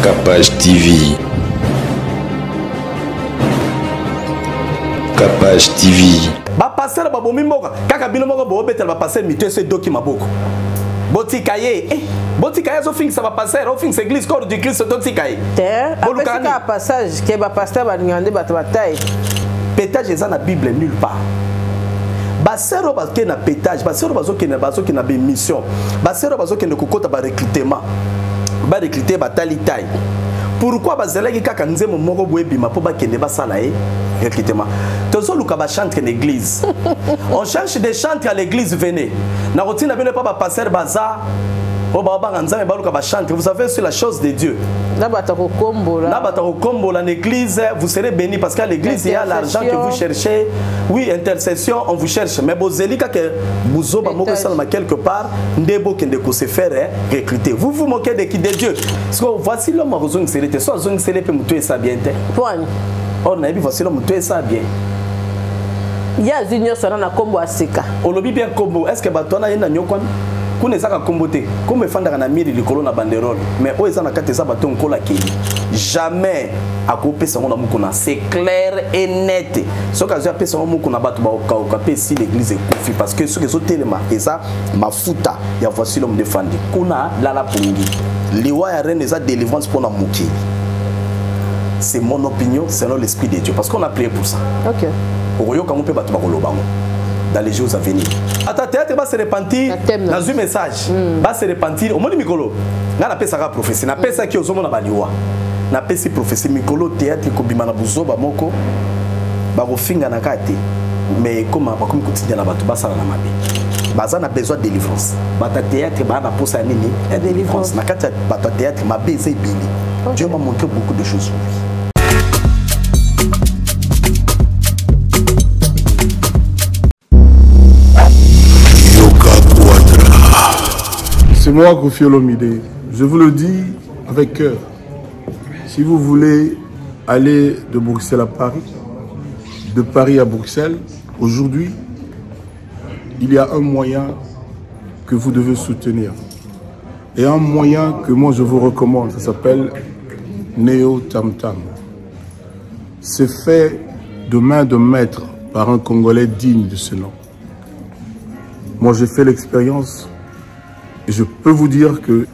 Capage TV. Capage TV. Ba pasteur babomi mboka kaka bino moko bobetela ba pasteur mito ese doki maboko. Botika ye eh botika ye azofingisa ba pasteur ofingisa église corps du Christ totika ye. Te apesi kaka passage ke ba pasteur balingaka nde bato bataye. Petage eza na Bible nulle part. Basero oyo bakende na petage, basero bazokende bazokende na bemission, basero bazokende kokota ba recrutement, ba recruter batali taille. Pourquoi bazalaki kaka nzembo moko boye ebima mpo bakende basala ye recrutement? Tozoluka ba chantre na église. On cherche des chantres à l'église, venez. Nakotinda bino epa ba pasteur baza oyo baobanga Nzambe baluka ba chantre. Vous savez sur la chose de Dieu. Na bato kokombola. Na bato kokombola na église, vous serez bénis parce qu'à l'église il y a l'argent que vous cherchez. Oui, intercession, on vous cherche. Mais bozeli kaka buzoba moko esalama quelque part nde bokende ko se faire hein, recruter. Vous vous moquez de qui? De Dieu. Parce que voici l'homme azongisele te. So azongisele pe moto esa bien te. Point. Or nayebi voici l'homme moto esa bien. Ye azwi nyonso wana na nkombo ya sika. Olobi bien nkombo, est-ce que bato wana ye na nyokwami? Kuna ezaka nkombo te. Nkombo efandaka na miri likolo na banderole. Mais oyo eza na kati eza bato nkola akeli. Jamais akopesa yango na mukuna. C'est clair et net. Soki azwi apesa yango mukuna bato bakokauka mpe si l'église ekufi parce que soki ezotelema eza mafuta ya voici l'homme de fandi. Kuna lala pongi. Liwa ya reine eza délivrance mpona mokili. C'est mon opinion selon l'esprit de Dieu parce qu'on a prié pour ça. OK. Okoyoka ngo mpe bato bakoloba ngo dans les jours à venir. Ata théâtre ba se repentir, nazwi message. Ba se repentir, omoni mikolo. Nga napesaka prophétie, napesaki ozomona baliwa. Napesi prophétie mikolo théâtre kobima na buzoba moko bakofingana kaka te. Mais ekoma bakomi kotinda na bato basala na mabe. Baza na besoin de délivrance. Bato ya théâtre baa na posa ya nini? Ya délivrance. Na kati ya bato ya théâtre mabe eza ebele. Dieu m'a montré beaucoup de choses. C'est moi, Koffi Olomide. Je vous le dis avec cœur. Si vous voulez aller de Bruxelles à Paris, de Paris à Bruxelles, aujourd'hui, il y a un moyen que vous devez soutenir. Et un moyen que moi je vous recommande, ça s'appelle Neo Tam Tam. C'est fait de main de maître par un Congolais digne de ce nom. Moi j'ai fait l'expérience et je peux vous dire que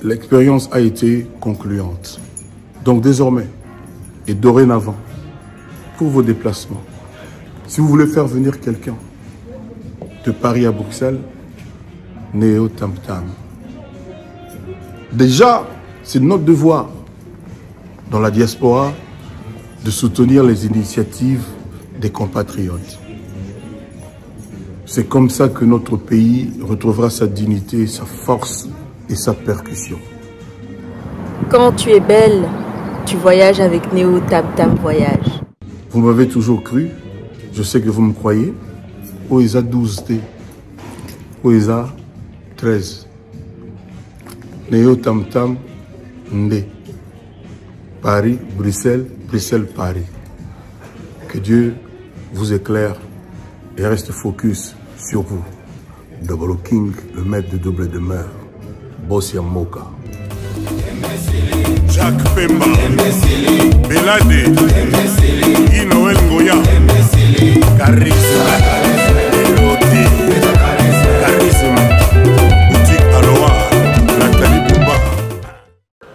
l'expérience a été concluante. Donc désormais et dorénavant, pour vos déplacements, si vous voulez faire venir quelqu'un de Paris à Bruxelles, Neo Tam Tam. Déjà, c'est notre devoir dans la diaspora de soutenir les initiatives des compatriotes. C'est comme ça que notre pays retrouvera sa dignité, sa force et sa percussion. Quand tu es belle, tu voyages avec Neo Tam Tam Voyage. Vous m'avez toujours cru, je sais que vous me croyez. Oeza 12T, Oeza 13. Neo Tam Tam Ndé. Paris, Bruxelles, Bruxelles, Paris. Que Dieu vous éclaire et reste focus sur vous. Double King, le maître de double demeure. Bossia Moka. Jacques Pemba, Belade, Guy Noël Ngoya, Charisme, Elote, Charisme, Boutique Aloha, Nathalie Bouba.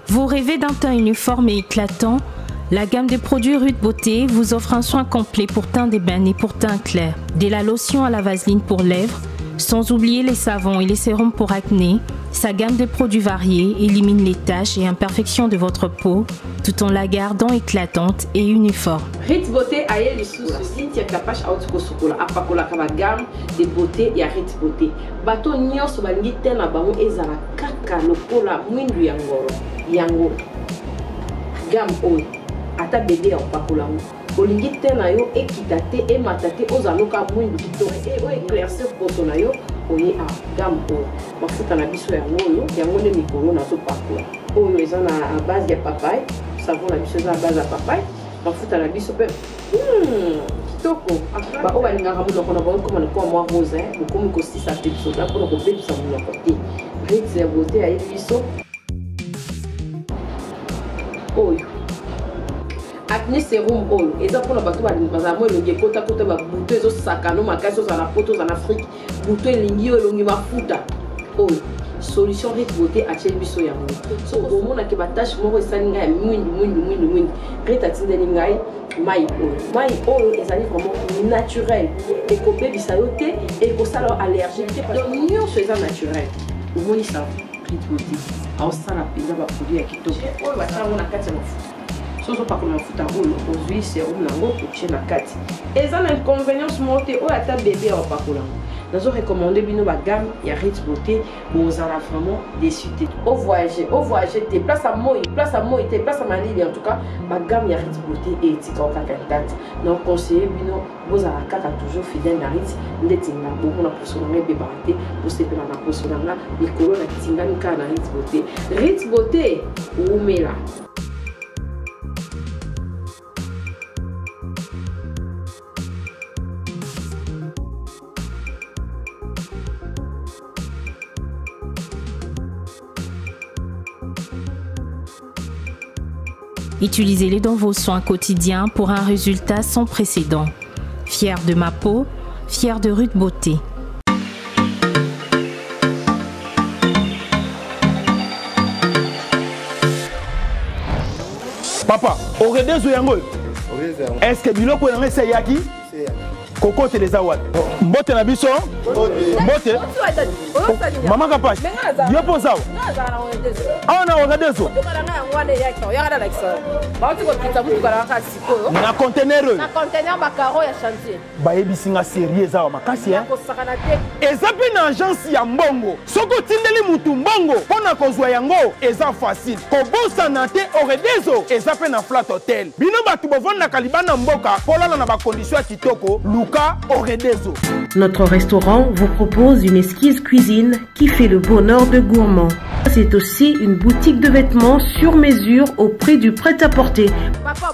Vous rêvez d'un teint uniforme et éclatant? La gamme de produits Ruth Beauté vous offre un soin complet pour teint d'ébène et pour teint clair. Dès la lotion à la vaseline pour lèvres, sans oublier les savons et les sérums pour acné, sa gamme de produits variés élimine les taches et imperfections de votre peau tout en la gardant éclatante et uniforme. Ruth Beauté aye lisusu Cynthia Kapash auti kosukola apakolaka ba gamme de beauté ya Ruth Beauté. Bato nyonso balingi te na bango ezala kaka lokola mwindu ya ngoro yango gamme oyo ata bebe ya kopakola yango olingi te na yo ekita te emata te ozala loka mwindu kitoko e oyo éclaircir poso na yo oye a gamme oyo mafuta na biso yango oyo yango nde mikolo nazopakola oyo eza na base ya papaye savon na biso eza na base ya papaye mafuta na biso mpe kitoko. Baoyo balingaka monoko na bango ekoma lokola mwa rose, hein? Bokomi kosisa mpe biso mpona kobebisa monoko te. Ritz ya beauté ayebi biso. Oyo acne serum oyo eza mpona bato bazala mwa elongi ekotakota, babuto ezosakano makasi, ozala na poto, ozala na Afrique, buto elingi yo, elongi mafuta. Oyo solution Rit Beauté atieli biso yango. So omonake batache moko esali ngai ya mwindu mwindu mwindu mwindu, Rit atindeli ngai mai oyo. Mai oyo ezali vraiment naturel, ekobebisa yo te, ekosala yo allergique te, donc nyonso eza naturel. Omoni savon Rit Beauté aosala mpenza baproduit ya kitoko oyo batia yango na kati ya mafuta. So ozopakola mafuta oyo, ozwi serum nango, otie na kati, eza na inconvénience moko te. Oyo ata bebe aopakola yango. Nazo recommande bino bagamme ya Rit Beauté, bozala vraiment déçu te. Ovoyage, ovoyage te, place ya moi, place ya moi te, place ya malili, en tout cas bagamme ya Rit Beauté etika kaka intact. Na conseille bino, bozala kaka toujours fidèle na Rit. Ndeti nga, bomona poso na nga ebebaka te, bosepela na poso na nga likolo na tingami kaka na Rit Beauté. Rit Beauté, wumela. Utilisez-les dans vos soins quotidiens pour un résultat sans précédent. Fier de ma peau, fier de Ruth Beauté. Papa, oredezo yango oyo, est ce que biloko yango esi eyaki kokotela? Eza wapi? Mbote na biso, mbote mama Kapash. Yo mpo ozawa awa na oredezo na conteneur oyo bayebisi nga, série eza wa makasi. Eza mpe na agence ya mbongo. Soki otindeli mutu mbongo mpo na kozwa yango, eza facile. Kobosana te, Oredezo eza mpe na Flat Hotel. Bino bato bovandaka libanda mboka, polala na bacondition ya kitoko, luka Oredezo. Notre restaurant vous propose une exquise cuisine qui fait le bonheur de gourmands. C'est aussi une boutique de vêtements sur mesure au prix du prêt-à-porter. Papa,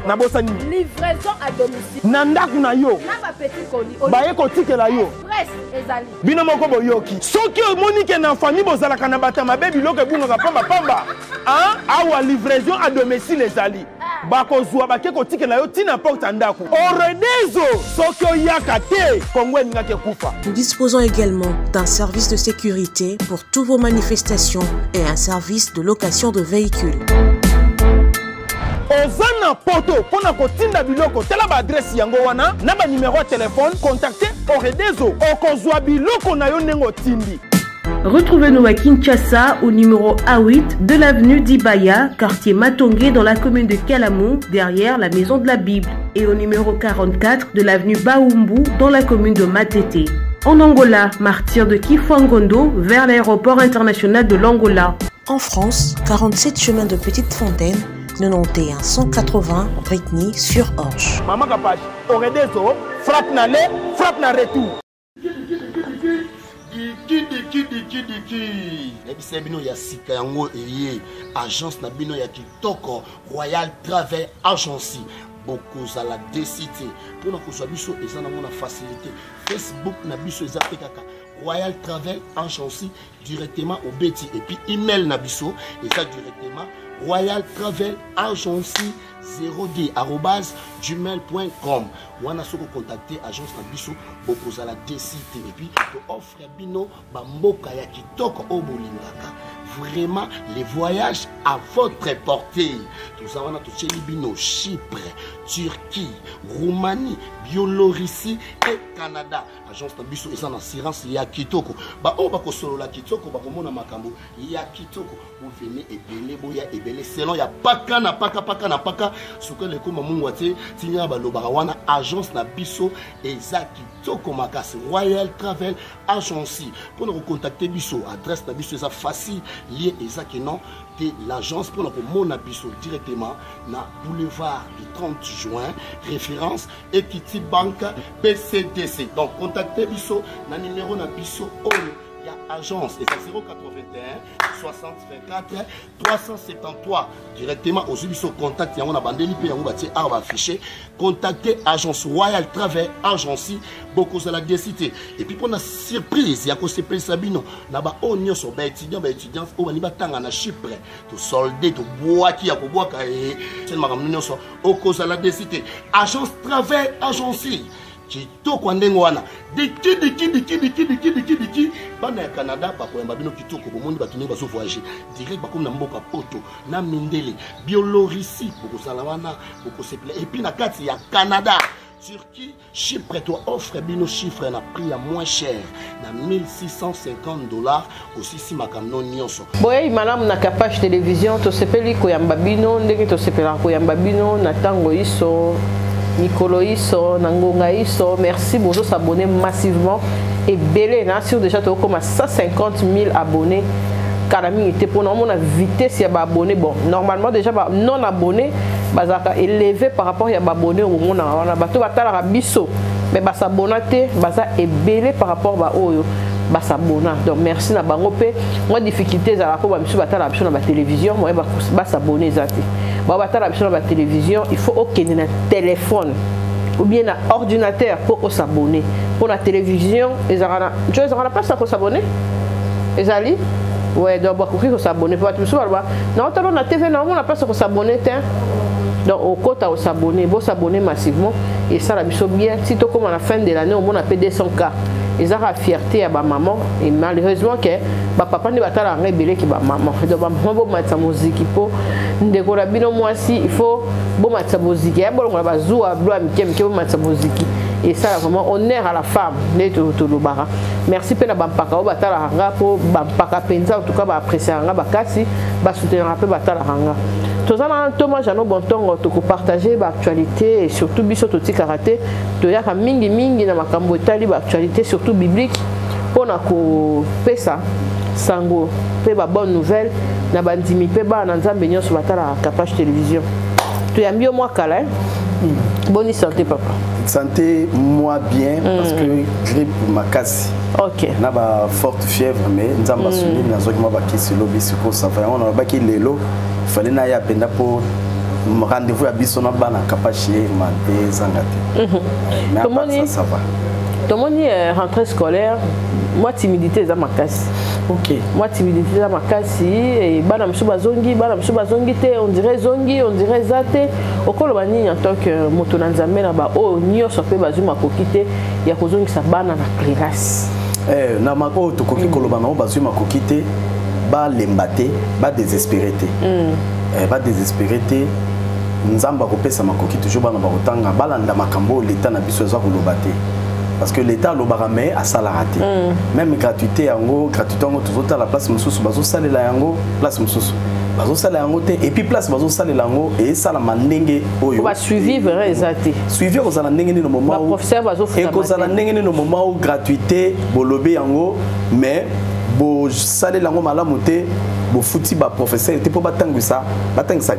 nabosani. Livraison à domicile. Na ndako na yo. Na bapetit colis. Baye kotikela yo. Express ezali. Bino moko boyoki, soki omoni ke na famille bozalaka na bato ya mabe, biloko ebungaka pambapamba, awa livraison à domicile ezali, bakozwa, bake kotikela yo ntina porte ya ndako. Oredezo, soki oyaka te, Kongo elingaki ekufa. Nous disposons également d'un service de sécurité pour toutes vos manifestations et un service de location de véhicules. Oza na poto, mpo na kotinda biloko, tala baadresse yango wana na banimero ya telefone. Contacte Oredezo, okozwa biloko na yo ndenge otindi. Retrouvez-nous à Kinshasa au numéro A8 de l'avenue Dibaya, quartier Matongé dans la commune de Kalamu, derrière la maison de la Bible, et au numéro 44 de l'avenue Baumbu dans la commune de Matete. En Angola, martyr de Kifuangondo vers l'aéroport international de l'Angola. En France, 47 chemin de Petite Fontaine, 91 180 Brétigny-sur-Orge. Mama Kapash, Oredezo, frappe na aller, frappe na retour. Diki. Nayebisa bino, ya sika yango eye, agence na bino ya kitoko, Royal Travel Agency. Bokozala déçus te. Mpona kozwa biso eza nango na facilité. Facebook na biso eza mpe kaka Royal Travel Agency, directement obeti. Et puis email na biso eza directement Royal Travel Agency 0d gmail.com. Wana soki ocontacte agence na biso, bokozala déçus te. Et puis tooffre bino bamboka ya kitoko oyo bolingaka, vraiment les voyages à votre portée. Toza wana, totieli bino Chypre, Turquie, Roumanie, Biélorussie et Canada. Agence na biso eza na assurance ya kitoko. Baoyo bakosolola kitoko, bakomona makambo ya kitoko. Bovene ebele, boya ebele, selon ya paka na paka, paka na paka, sukali ekoma mungwa te. Ntina balobaka wana, agence na biso eza kitoko makasi, Royal Travel Agency. Mpona kocontacte biso, adresse na biso eza facile, lie eza ke non te, l'agence, mpona komona biso directement na boulevard du 30 juin, référence Equity Bank BCDC. Donc contacte biso na numéro na biso oyo. Ya agence eza 081 60 24 373. Directement ozwi biso contact yango na bandeli mpe yango batie awa baaffiche. Contacte agence Royal Travel Agency, bokozala desi te. Et puis mpona surprise ya kosepelisa bino na baoyo nyonso baétudiant, baétudiante oyo balingi batanga na Chypre, tosolde, tobwaki ya kobwaka e makambo nyonso, okozala desi te. Agence Travel Agency kitoko ya ndenge wana, diki diki diki diki diki diki diki. Bana ya Canada bakoyamba bino kitoko. Bomoni bato ndenge bazovoyage direct, bakomi na mboka Poto na mindele, Biélorussie, bokozala wana, bokosepela. Et puis na kati ya Canada, Turquie, Chypre, to offre bino chiffre na prix ya moins cher na 1650 $. Osisi makambo nyonso. Boyei malamu na Capage Télévision. Tosepeli koyamba bino ndenge tosepelaka koyamba bino na ntango iso, mikolo iso, na ngonga iso. Merci, bozosabonner massivement ebele na sur déjà tokokoma 150 000 abonnés kala mingi te, mpona omona vitesse ya baabonné. Bon, normalement déjà ba non abonné bazalaka élevé par rapport ya baabonné oyo bomonaka wana. Bato batalaka biso mais basabona te, baza ebele par rapport baoyo basabona. Donc merci na bango. Mpe mwa difficulté ezalaka mpo bamisu batalaka biso na batélévision, moye basabone eza te. Bao batala biso na batélévision, il faut okende na téléphone ou bien na ordinateur mpo osabone. Mpo na télévision ezalaka na njo, ezalaka na mpasi ya kosabone ezali. Ouais, donc bakoki kosabone mpo bato mosusu baloba naotala na TV, naomona mpasi ya kosabone te. Donc okota, osabone, bosabone massivement, esala biso bien. Si tokóma na fin de l'année, omona mpe 200 K, ezaka fierté ya bamama. Et malheureusement ke bapapa nde batalaka nga ebeleki bamama. Donc bamama, bomatisa moziki mpo ndeko na bino mwasi, il faut bomatisa boziki ya bolongola bazuwa blo ya mike mike. Bomatisa boziki, esala vraiment honneur à la femme nde tolobaka. Merci mpe na bampaka oyo batalaka nga, mpo bampaka mpenza en tout cas baappréciaka nga bakasi, basoutenaka mpe batalaka nga. Toza na Ntoma Jano Bontongo, tokopartage baactualité et surtout biso totikaka te, toyaka mingimingi na makambo etali baactualité, surtout biblique, mpona kopesa sango mpe babonne nouvelle na bandimi mpe bana na Nzambe nyonso batalaka Capage Télévision. Toyambi yo mwa kala, eh? Boni santé, papa? Santé moi bien, parce que grippe makasi na ba forte fièvre, mais Nzambe asungi, nazwaki mwa bakisi lobi. Sikoyo ça va. Yango nalobaki lelo fallait naya mpenza mpo rendez-vous ya biso na bana Kapashi ma te ezanga te. Mais à part ça, ça va. Tomoni rentrée scolaire, mwa timidité eza makasi. Mwa timidité eza makasi e, bana mosusu bazongi, bana mosusu bazongi te. On dirait ezongi, on dirait eza te. Okoloba nini en tant que moto na Nzambe na baoyo nyonso mpe bazwi makoki te ya kozongisa bana na classe? Eh, na oyo tokoki koloba nango, bazwi makoki te, balemba te, badésespéré te. Eh, badésespéré te. Nzambe akopesa makoki toujours, bana bakotanga. Balanda makambo oyo leta na biso eza koloba te, parce que l'état alobaka mais asalaka te. Même gratuité yango, gratuité yango tozotala place mosusu bazosalela yango, place mosusu bazosalela yango te. Et puis place bazosalela yango, esalama ndenge oyo basuivi vrai eza te. Suivi ekozala ndenge nini moment baprofesseur bazofutama? Ekozala ndenge nini moment où gratuité bolobi yango, mais bosalela yango malamu te, bofuti baprofesseur te mpo batangisa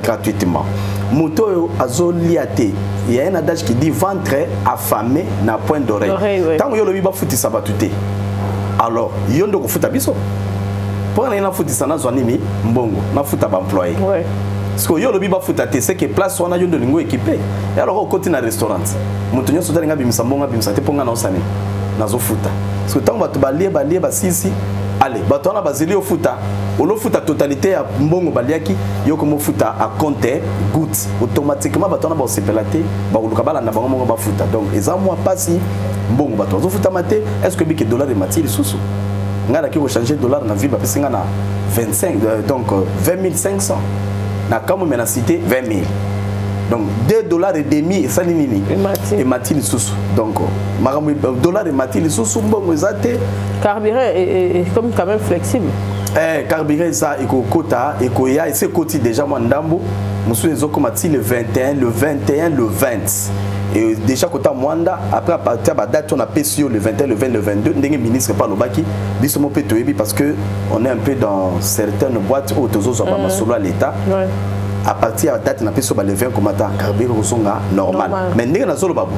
gratuitement? Moto oyo azolia te, il y a un adage qui dit: ventre affamé n'a point d'oreille. Oreille, ouais. Ntango yo olobi bafutisa bato te, alors yo nde okofuta biso mpo na ye nafutisa, nazwa nini mbongo nafuta baemployé? Parce que yo olobi bafuta te, c'est que place wana yo nde olingi oéquipe. E alors okoti na restaurant, moto nyonso otalinga abimisa mbongo, abimisa te mpo nga naosani nazofuta. Parce que ntango bato balie, balie, basisi, ale bato wana bazeli ofuta, olofuta totalité ya mbongo baliaki, yo komofuta à compte goutte, automatiquement bato wana baosepela te, bakoluka balanda bango moko bafuta. Donc eza mwa mpasi, mbongo bato bazofutama te. Est ce que bike dollar emati lisusu? Ngai naki kochange dollar na ville, bapesi ngai na 25, donc 20 500 na kamwe, me na cité 20 000. Donc 2 dollars et demi esali nini? Emati lisusu. Donc makambo dollar emati lisusu, mbongo eza te. Carburant est comme quand même flexible. Eh, carburant eza ekokota, ekoya, esi ekoti déjà mwa ndambo. Mosusu ezokoma ti le 21, le 21, le 20 et déjà kota mwanda. Après, à partir ya badate oyo napesi yo, le 21, le 20, le 22, ndenge ministre mpe alobaki, biso mo mpe toyebi, parce que on est un peu dans certaines boîtes oyo tozozwa bamasolo ya l'état. À partir ya date napesi yo ba le 20 komata, carburant kozonga normal. Normal. Mais ndenge nazoloba bo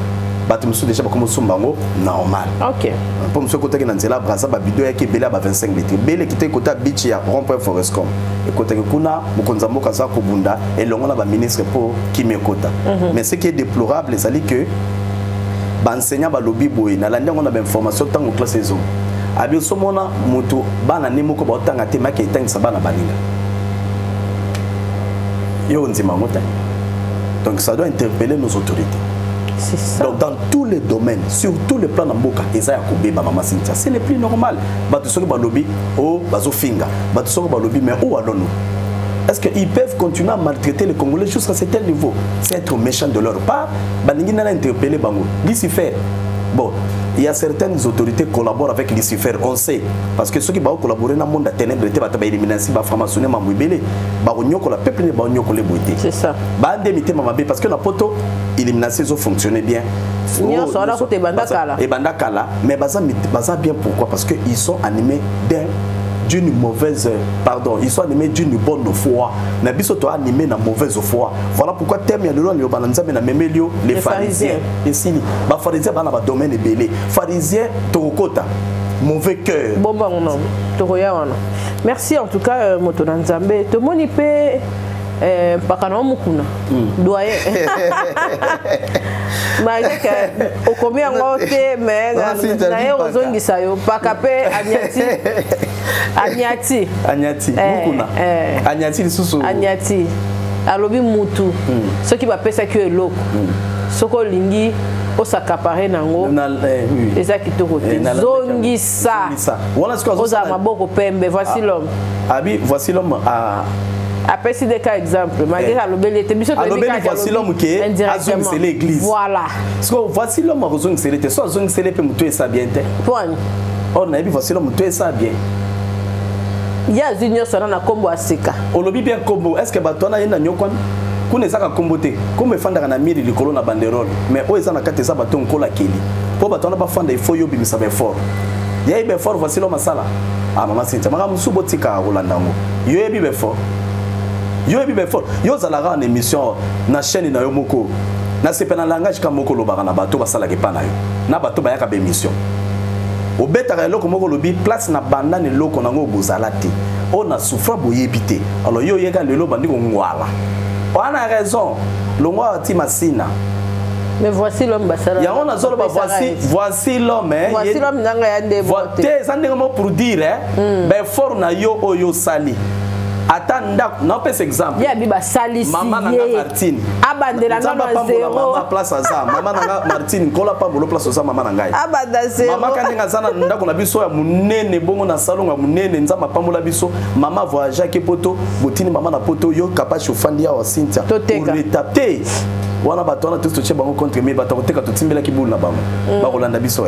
Bato mosusu déjà bakomi osomba yango normal. Ok. Mpo mosusu ekotaki na nzela Braza, babido eyaki ebele ya ba 25 litre ebele ekita ekota beach ya rond point Forescom, ekotaki kuna. Mokonzi ya mboka aza kobunda elongo na baministre mpo kimia ekota. Mais ce qui est déplorable ezali que baenseignant balobi boye, nalandi yango na bainformation, ntango classe ezonga, abi osomona moto bana nde moko baotanga te, maki etangisa bana baninga, yo ondima yango te. Donc ça doit interpeller nos autorités. C'est ça. Donc dans tous les domaines, sur tous les plans na mboka eza ya kobeba. Mama Cynthia, ce n'est plus normal. Bato soki balobi o bazofinga, bato soki balobi, mais où allons-nous? Est-ce qu'ils peuvent continuer à maltraiter les Congolais jusqu'à ce tel niveau? C'est être méchant de leur part. Balingi nana interpeller bango. Lucifer. Bon, il y a certaines autorités qui collaborent avec Lucifer, on sait. Parce que ceux qui vont collaborer dans le monde des ténèbres, ils vont éliminer, ils vont franc-maçonner, ils vont banyokola peuple ne banyokola boye te. C'est ça. Bande mitema mabe, parce que na poto élimination ezo fonctionner bien. Nyonso wana kuta ebanda kala. Ebanda kala, mais baza baza bien. Pourquoi? Parce que ils sont animés d'un d'une mauvaise, pardon, ils sont animés d'une bonne foi. Na biso to animé na mauvaise foi. Voilà pourquoi thème ya lelo, liloba na Nzambe, na memeli yo les Les pharisiens. Esili bapharisien bana badomaine ebele. Pharisien tokokota mauvais cœur. Bomba ngo non, tokoya wana. Merci en tout cas, moto na Nzambe. Tomoni mpe mpaka na mokuna doyen, malgré que okomi yango te, mais na ye ozongisa yo mpaka mpe aniati aniati. Aniati. Mokuna aniati lisusu. Aniati alobi mutu soki bapesaki yo eloko, soki olingi os'accaparer nango, eza kitoko te, zongisa, ozala maboko pembe. Voici l'homme. Abi voici l'homme a Apesi de ka exemple, malgré alobeli ete biso. Alobeli voici l'homme ke azongisele église. Voilà. Parce que voici l'homme akozongisele te, so azongisele mpe motu esa bien te. Point. Or nayebi voici l'homme, motu esa bien. Ye azwi nyonso wana na nkombo ya sika. Olobi bien, nkombo. Est ce que bato wana ye na nyokwami kuna? Ezaka nkombo te, nkombo efandaka na miri likolo na banderole, mais oyo eza na kati eza bato nkola akeli. Mpo bato wana bafanda, ifo yo obimisa baeffort. Yayebi baeffort, voici l'homme asala. Ah, mama Cynthia, makambo mosusu botikaka kolanda yango. Yo yebi baeffort, yo yebi baeffort. Yo ozalaka na émission na chaîne na yo moko, nasepe na langage ka moko olobaka na bato basalaka epa na yo, na bato bayaka baémission, obetaka eloko moko, olobi place na banda na eloko nango bozala te, oyo na souffra boyebi te. Alors yo oyeka lelo bandi kongwala wana raison longwa ati masina. Mais voici l'homme basala. Yango nazoloba, voici l'homme. Voici l'homme nanga ya nde. Te, eza ndenge moko pour dire baeffort na yo oyo osali, ata ndako, naopesa exemple. Ye abi basalisi. Mama na nga Martine. Abandela nano na zero. Mama place aza, mama na nga Martine, nkola pambolo place oza, mama na ngai. Abanda zero. Mama ka ndenge aza na ndako na biso ya monene bongo, na salongo ya monene, Nzambe apambola biso. Mama voyageaki poto, botini mama na poto, yo Kapashi ofandi awa, Cynthia oreta te wana. Bato wana tosi totie bango contre, mais bato akoteka, totimbelaki bulu na bango, bakolanda biso.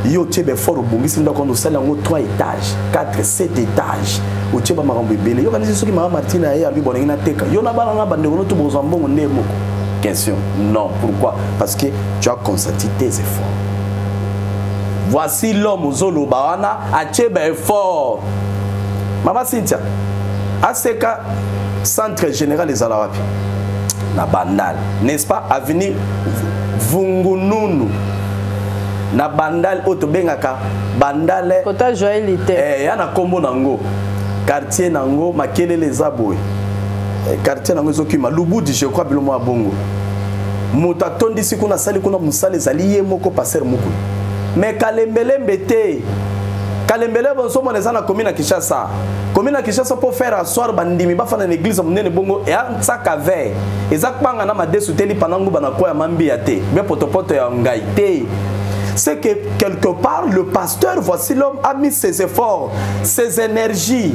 Yo otie baeffort, obongisi ndako wana, osali yango 3 étage, 4, 7 étage, otie bamakambo ebele. Yo kanisi soki mama Martine aye, abi bolingi nateka, yo na bana na bandeko no to bozwa mbongo nde moko? Question non. Pourquoi? Parce que tu as consenti tes efforts. Voici l'homme ozoloba wana atie baeffort. Mama Cynthia, aseka centre général ezala wapi? Na Bandal, n'est-ce pas? Avenue Vungununu na Bandal, oyo tobengaka Bandale. Kota Joel te. Ya na nkombo nango, quartier nango makelele eza boye, quartier nango ezokima Lubudi, je crois, bilo moko ya bongo. Moto atondisi kuna, asali kuna mosala, ezali ye moko pasteur Mokulu. Mais kalembelembe te, kalembelembe ozomona eza na commune ya Kinshasa. Commune ya Kinshasa, mpo faire asseoir bandimi bafanda na église monene bongo, eya nsaka vert, eza kpanga na madesu te, lipa na nguba na kwa ya mambiya te, be potopoto ya ngai te. C'est que quelque part le pasteur voici l'homme a mis ses efforts, ses énergies,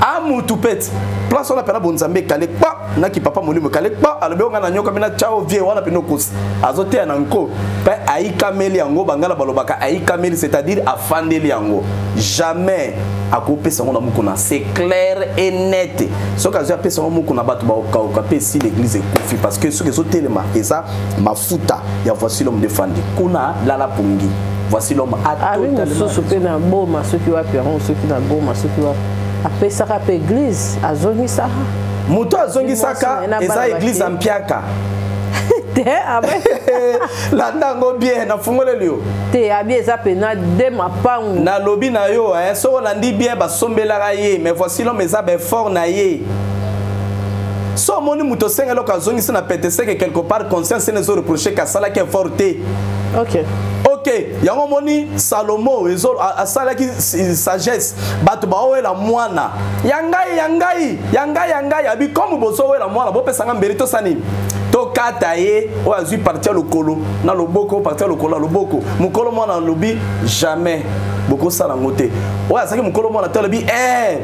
amutu peti place wana mpena bonzambe ekale kpa naki papa molimo ekale kpa, alobi onga na nyoka mpena ciao vie wana mpena okosi azoteya na nko mpe ayikameli yango. Bangala balobaka ayikameli, c'est-à-dire afandeli yango, jamais akopesa yango na mokuna. C'est clair et net. Soki azwi apesa yango mokuna, bato bakokauka mpe esi l'église ekufi, parce que soki ezotelema eza mafuta ya voici l'homme de fandi kuna lala pongi. Voici l'homme a Abi mosusu mpe na Boma, soki wapi yango, soki na Goma, soki wapi, apesaka mpe église, azongisaka. Moto azongisaka eza église ya mpiaka. Te landa yango bien, nafungoleli yo. Te, abi eza pena de mapangu. Nalobi na yo, eh, soki olandi bien, basombelaka ye, mais voici l'homme, eza baeffort na ye. So omoni moto osenga eloko, azongisi na pete, seke quelque part conscience ene ezoreproche ke asalaki effort te. Ok, yango omoni Salomo asalaki sagesse. Bato baowela mwana ya ngai, ya ngai, ya ngai, ya ngai. Abi comme bozowela mwana, bopesanga mbeli, tosala nini? Tokata ye. Oyo azwi partie ya lokolo na loboko, partie ya lokolo na loboko. Mokolo mwana alobi: jamais bokosala yango te. Oyo azalaki mokolo mwana te alobi: eh,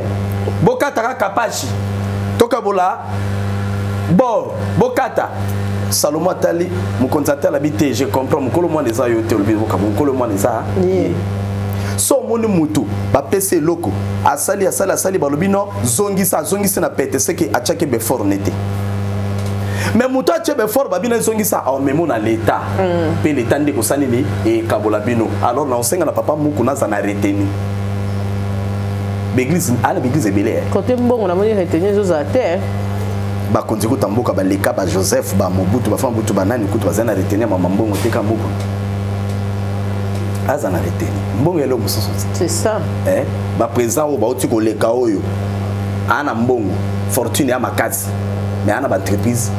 bokataka kapashi, tokabola bor, bokata. Salomo atali, mokonzi atala bi te: je comprends, mokolo mwana eza yo te. Olobi bokabo, mokolo mwana eza ye. So omoni mutu bapesi eloko, asali, asali, asali, balobi no, zongisa, azongisi na pete, seke atiaki baeffort ne te. Mais moto atie baeffort, babino ezongisa, aomemo na leta mpe leta nde kosala nini? Ekabola bino. Alors na osenga na papa Muku, naza na retenu baeglise, ana baeglise ebele, eh. Kote mbongo, namoni retenu ezozala te, eh. Bakonzi kuta mboka baleka, ba Joseph, ba Mobutu, bafa Mobutu, banani kutu bazali na retenu ya mama mbongo te. Ka Muku aza na retenu mbongo eloko mosusu te. C'est ça. Eh, baprésident oyo bauti koleka, oyo aa na mbongo, fortune ya makasi, mais aa na baentreprise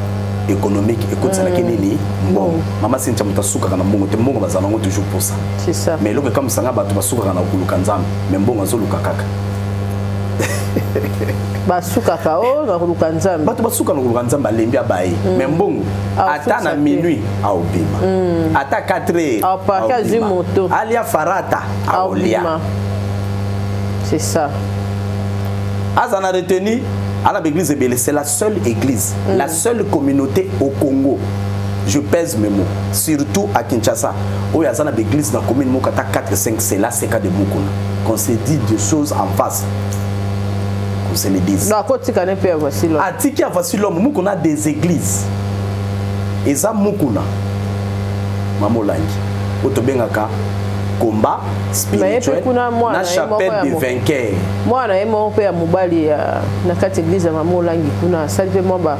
économique ekotisanaki nini? Mbongo. Mama Sintia, moto asukaka na mbongo te. Mbongo bazala yango toujours pour ça. C'est ça. Mais eloko ekamisanga, bato basukaka na koluka Nzambe, mais mbongo azoluka kaka. Basukaka o na koluka Nzambe. Bato basuka na koluka Nzambe, alembi, abaye, mais mbongo, ata na minuit aobima, ata 4 heures Apaki, azwi aobima. moto. Alia farata, aolia. Aobima. C'est ça. Aza na retenu, ana baeglise ebele. C'est la seule église, la seule communauté au Congo, je pèse mes mots, surtout à Kinshasa, oyo aza na baeglise na commune moko ata 4, 5. C'est là c'est cas de Mukuna, qu'on se dit des choses en face, qu'on se le dise. Donc akotika ne mpe ya Voici l'homme. Atiki ya Voici l'homme. Mukuna, des églises eza Mukuna, mama Olangi, oyo tobengaka combat spirituel kuna mwana na ye moko chapelle ya de vainqueur. Mwana ye moko mpe ya mobali na kati église ya mama Olangi kuna, asali mpe mwa ba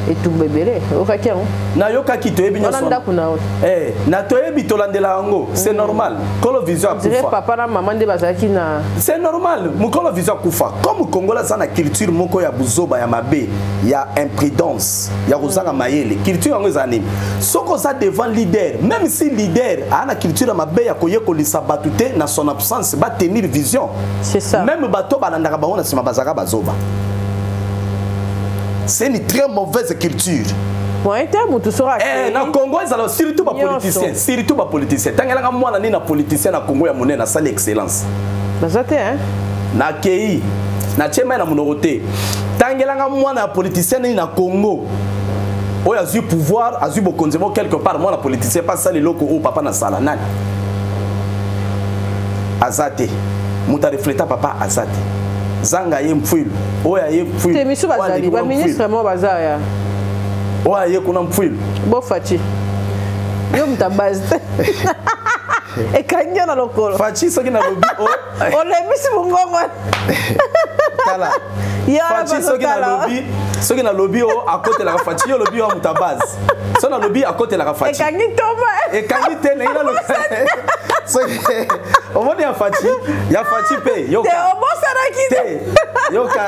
etumba ebele. Oyokaki yango? Nayokaki, toyebi Wana nyonso. ndako na yo. Eh, na toyebi, tolandela yango, c'est normal. Kolo Vision dire akufa. Papa na mama nde bazalaki na C'est normal, mokolo Vision akufa. Comme Congolais aza na culture moko ya buzoba, ya mabe, ya imprudence, ya kozanga mayele. Culture yango eza nini? Soki oza devant leader, même si leader aa na culture ya mabe ya koyekolisa bato te, na son absence batenir vision. C'est ça. Même bato balandaka bango na nsima bazalaka bazoba. C'est une très mauvaise culture. Moyen te, motu soki Eh, na Congo ezala surtout bapoliticien, surtout bapoliticien. Tangelanga mwana nini na politicien na Congo ya monene asali excellence? Baza te, hein? Nakei, natie mai na monoko te. Tangelanga mwana ya politicien nini na Congo oyo azwi pouvoir, azwi bokonzi mo quelque part, mwana politicien mpe asala eloko oyo papa nasala? Nani? Aza te. Moto arefleta papa aza te. Zanga ye mfwilu oyo aye mfwilu. Te, misu Oyo bazali aleki kuna. Baministre mo baza ya Oyo aye kuna mfwilu. Bofaci, yo moto abase te, ekangi yo na lokolo. Faci, soki nalobi Olembisi mongongo. Tala. Faci, soki nalobi, soki nalobi o akotelaka Faci, yo olobi oyo moto abase. So nalobi akotelaka Faci. Ekangi toma. Ekangi te, ndenge nalobi. Soki omoni ya Faci, ya Faci mpe yoka. Te, obosanaki. Te, yoka,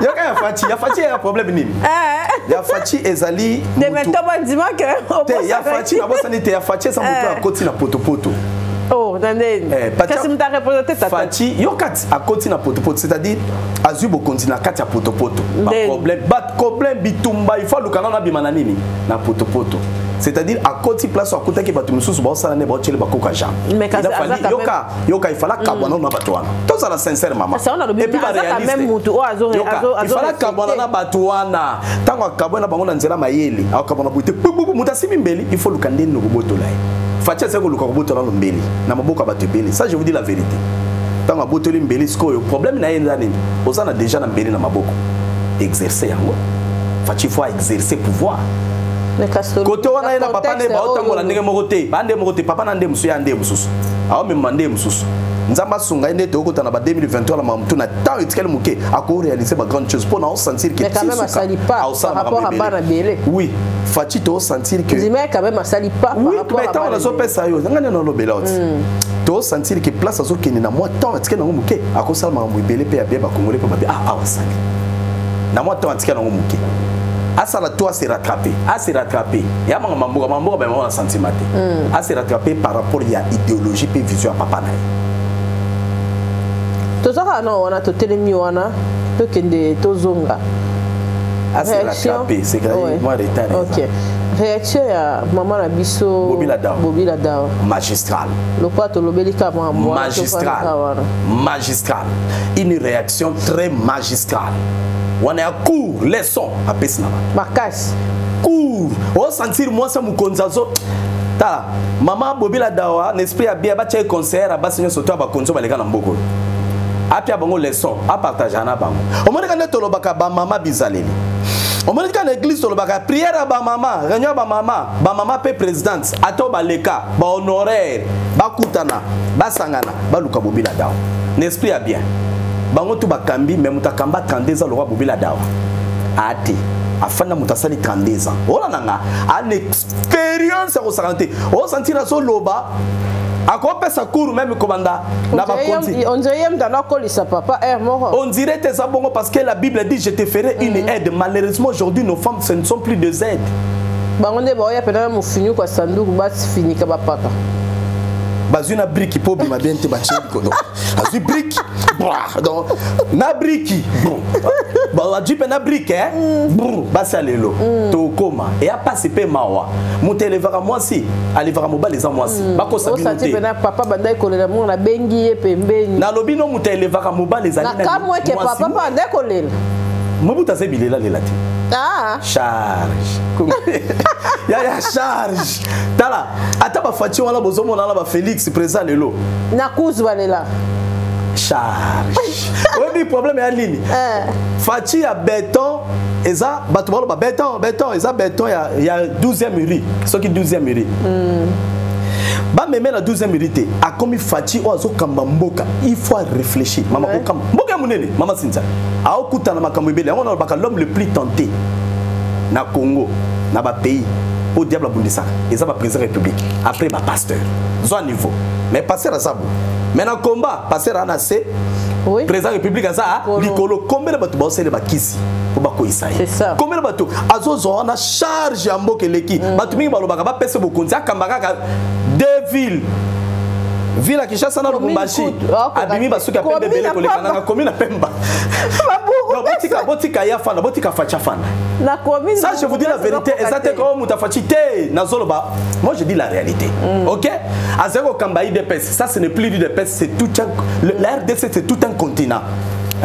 yoka, ya Faci, ya Faci ya problème nini? Ya Faci ezali Te, mais toma, ndima ke Te, ya Faci nabosani te. Ya Faci eza moto akoti na potopoto. Oh, na ndeni? Kasi moto arepresente tata. Faci, yo kati akoti na potopoto, c'est-à-dire azwi bokonzi na kati ya potopoto, baproblème, baproblème, bitumba. Il faut aluka nano abima na nini? Na potopoto. C'est-à-dire akoti place akutaki bato mosusu baosala nde baotiele bakoka jambe. Yoka, yoka, il fallait kabwana na bato wana. Tozala sincère, mama. Et puis baréaliste, il fallait kabwana na bato wana. Ntango akabwana bango na nzela mayele, akabwana boye te. Moto asimbi mbeli, il faut luka ndeni kobotola ye. Faci asali koluka kobotola nano mbeli na maboko ya bato ebele. Ça, je vous dis la vérité. Ntango abotoli mbeli, sikoyo problème na ye eza nini? Oza na déjà na mbeli na maboko, exercer yango. Faci faut exercer pouvoir. Kote wana, ye na papa nde baotambola ndenge moko te, bande moko te. Papa na nde mosusu, ya nde mosusu, aomema nde mosusu. Nzambe asunga ye nde tokota na ba 2023 na mamutu na temps etikali moke akoréalise ba grande chose mpo na osentir que Mais quand même asali pas par rapport à bana ebele. Oui, Fatshi, tosentir que ndima quand même asali pas par oui, rapport mais à ntango bana ebele. nazopesa yo nanga nde nalobela oti tosentir que place azokende na mwa temps atikali nango moke, akosala makambo ebele mpe ya bien. Bakongole mpe babe ah, awa asali na mwa temps atikali nango moke, asala to ase rattraper, ase rattraper ya makambo mamboka mamboka bamama na sentiment te, ase rattraper par rapport ya idéologie mpe vision ya papa na ye. Toza kaka na wana, totelemi wana, tokende tozonga. Ase rattraper, c'est que mwa retard eza. Ok, réaction ya mama na biso. Bobila Dawa. Bobila Dawa. Magistral. Lokola tolobeli kaka makambo wana, Magistral. tofandaka wana. Magistral, une réaction très magistrale wana ya cours, leçon apesi na bato. Makasi. Cours osentir mwasi ya mokonzi azo tala mama Bobila Dawa na esprit ya bien. Batia ye conseillère ya basi nyonso to ya bakonzi oyo baleka na mboka oyo, apia bango leçon, apartage na bango. Omonika nde tolobaka bamama bizaleli, omoni kaka na église tolobaka prière ya bamama, réunion ya bamama, bamama mpe présidente, ata oyo baleka bahonoraire, bakutana, basangana, baluka Bobila Dawa na esprit ya bien. Bango tu bakambi, mais moto akamba 32 ans lokwa Bobila Dawa ate afanda, moto asali 32 ans ola na nga ana expérience ya kosakana te. Osentir azoloba, akopesa cours même kobanda na bakonzi. On dirait ye moto anakolisa papa aire moko. On dirait tes bongo parce que la Bible dit: je te ferai une aide. Malheureusement, aujourd'hui, nos femmes, ce ne sont plus des aides. Bango nde baoya mpena na mofinuku ya sanduku, bafinika bapaka. Bazwi na briki mpo obima bien te, batie likolo, azwi briki. Donc na briki bazwi mpe na briki basi ya lelo tokóma eya pasi mpe mawa. Moto elevaka mwasi, alevaka mobali eza mwasi, bakosa bino osati te. mpena papa bandaki kolela, mwana abengi ye pembeni. Nalobi no, moto elevaka mobali ezali na kamwe ke mwasi. Papa mpe bandaki kolela. Mobutu aza bilelalela te. Ah. Charge ya charge, tala ata baFatshi wana bozomona wana, baFélix président lelo. Na kuzu balela. Charge, oyebi problème ya nini? Fatshi ya béton eza bato baloba béton, béton eza béton ya 12e rue, soki 12e rue bameme na 12e rue te. Akomi Fatshi oyo azokamba mboka, il faut réfléchir mama. Kokamba mboka ya monene, mama Sintia aokutana makambo ebele. Yango nalobaka, l'homme le plus tenté na Congo, na bapays oyo diable abundisaka, eza baprésident république, après bapasteur zwa niveau. Mais pasteur aza bo, mais na combat pasteur ana se président république aza likolo. Combien de bato baosele bakisi mpo bakoyisa ye? Combien de bato azozwa wana? Charge ya mboka eleki. Bato mingi balobaka bapesa bokonzi, akamba kaka deux villes, ville ya Kinshasa na Lubumbashi, abimi basuki ya pembe ebele koleka nanga komi na Pemba. Botika, botika ye afanda, botika Fatshi afanda. Na commune. Ça, je vous dis la vérité, eza te koo moto aFatshi te nazoloba. Moi, je dis la réalité. Ok, azali kokamba UDPS, ça, ce n'est plus l'UDPS, c'est tout un, la RDC, c'est tout un continent,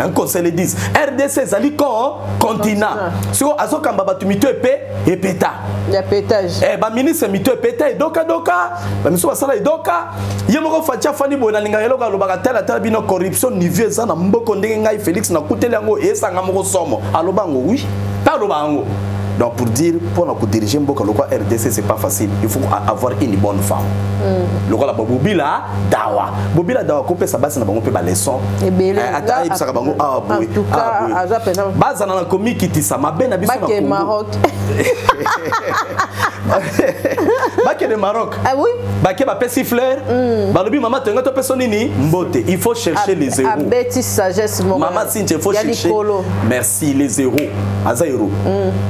un conseil le dise, RDC ezali con continent. Siko azokamba bato mito epe epeta. Ya pétage. Eh, baministre mito epeta, edokadoka, bamisu basala edoka. Ye moko Fatshi afandi boye, nalingaka eloko alobaka: tala, tala bino, corruption niveau eza na mboko ndenge ngai Félix nakuteli yango, esanga moko somo. Aloba yango, oui, mpe aloba yango. Donc pour dire, mpona kodiriger mboka lokwa RDC, c'est pas facile, il faut avoir une bonne femme lokola Bobila Dawa. Bobila Dawa kopesa basi na bango mpe baleçon. Ata ayebisaka bango awa boye, bazala na komikitisa. Mabe na biso na Congo, bakende Maroc, bake bapesi fleur, balobi: mama, tonga topesa nini mbote. Il faut chercher les héros. Abeti sagesse. Mama Sinche, il faut chercher, merci, les héros. Aza héros.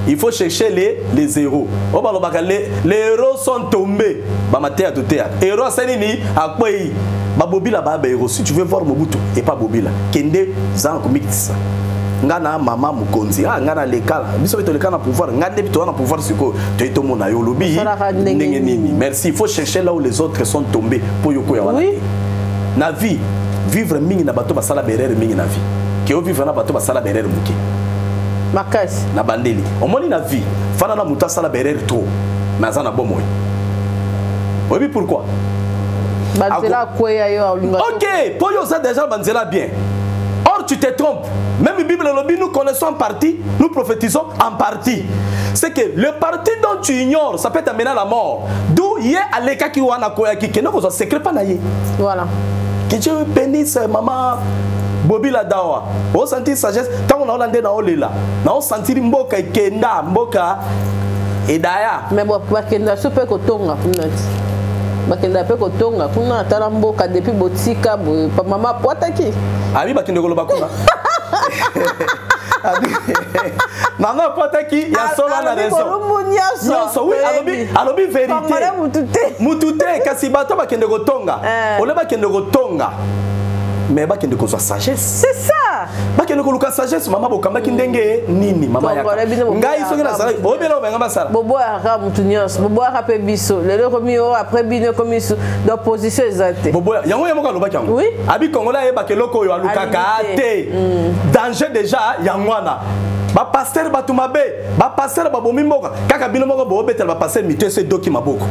Il faut chercher les héros oyo balobaka les héros sont tombés. Bamateya toteya, héros asali nini? Akwei. Babobila baya bahéros. Si tu veux voir Mobutu epa Bobila, kende za na komikitisa. Nga na mama mokonzi, ah, nga na leka, biso mpe toleka na pouvoir, nga nde toza na pouvoir sikoyo, toye tomona yo olobi ndenge nini. Merci. Il faut chercher là où les autres sont tombés mpo yo koya wana te. Na vie, vivre mingi na bato basala baerreur mingi na vie ke ovivre na bato basala baerreur moke. Makasi. Na bandeli, omoni, na vie, fana na moto asala baerreur trop, mais aza na bomoi. Oyebi pourquoi? Banzela akweya, yo alinga. Ok, mpo yo oza déjà banzela bien, or tu te trompes. Même Bible elobi: nous connaissons en partie, nous prophétisons en partie. C'est que le parti dont tu ignores, ça peut t'amener à la mort. D'où ye alekaki wana, akoyaki, kende kozwa secret mpa na ye. Voilà. Que Dieu bénisse maman Bobi Ladawa. Osentir sagesse ntango naola nde naolela naosentir mboka ekenda mboka edaya. Mais bakenda so mpe kotonga kuna ti bakenda mpe kotonga kuna atala mboka depuis botika boye mama apwataki abi bakende koloba kuna mama apwataki ya solo na raison nyonso oui alobi alobi vérité mutu te kasi bato bakende kotonga eh. ole bakende kotonga mais bakende kozwa sagesse c'est ça bakende koluka sagesse mama bokambaki ndenge nini mama yaka ngai soki nazalaki boyebela oyo benga basala boboyaka mutu nyonso boboyaka mpe biso lelo ekomi oyo après bino ekomi d'opposition eza te boboya yango ye moko alobaki yango oui? abi congolais ayebaka eloko oyo alukaka te mm. danger déjà yango wana bapastere bato mabe bapastere babomi mboka kaka bino moko boobetela bapastere mito eso edoki maboko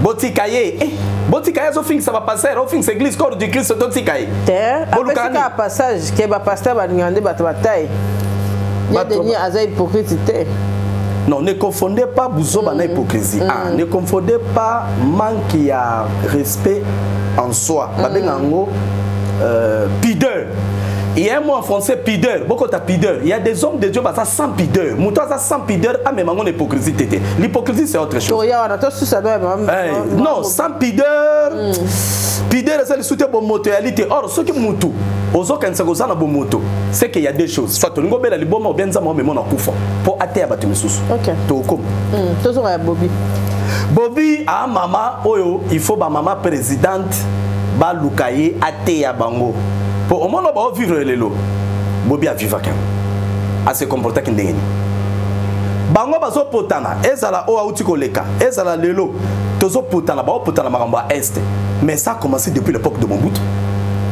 botika ye eh, botika ye azofingisa bapastere ofingisa église corps du christ totika ye te apesika passage ke bapastere balingaka nde bato batai ye denis aza hypocrite te Non, ne confondez pas buzoba mm. na hypocrisie. Mm. Ah, ne confondez pas manque ya respect en soi. Mm. Babenga yango euh, pudeur. Il y a un mot en français pudeur, beaucoup de pudeur. Il y a des hommes de Dieu baza sans pudeur. Muto aza sans pudeur a même en hypocrisie tété. L'hypocrisie c'est autre chose. Hey, non, sans pudeur. Mm. Pudeur c'est le soutien bon moto réalité. Or ce qui mutu ozokanisa koza na bomoto c'est qu'il y a deux choses soit tolingi obela liboma ou bien nzambe omema na kufa mpo ateya bato misusu okay. tokokoma mm, tozonga ya bobi bobi a mama oyo il faut bamama présidente baluka ye ateya bango mpo omona baovivre lelo bobi avivaka yango ase comportaki ndenge nini bango bazopotana ezala oyo auti koleka ezala lelo tozopotana baopotana makambo ya este mais ça a commencé depuis l'époque de mobutu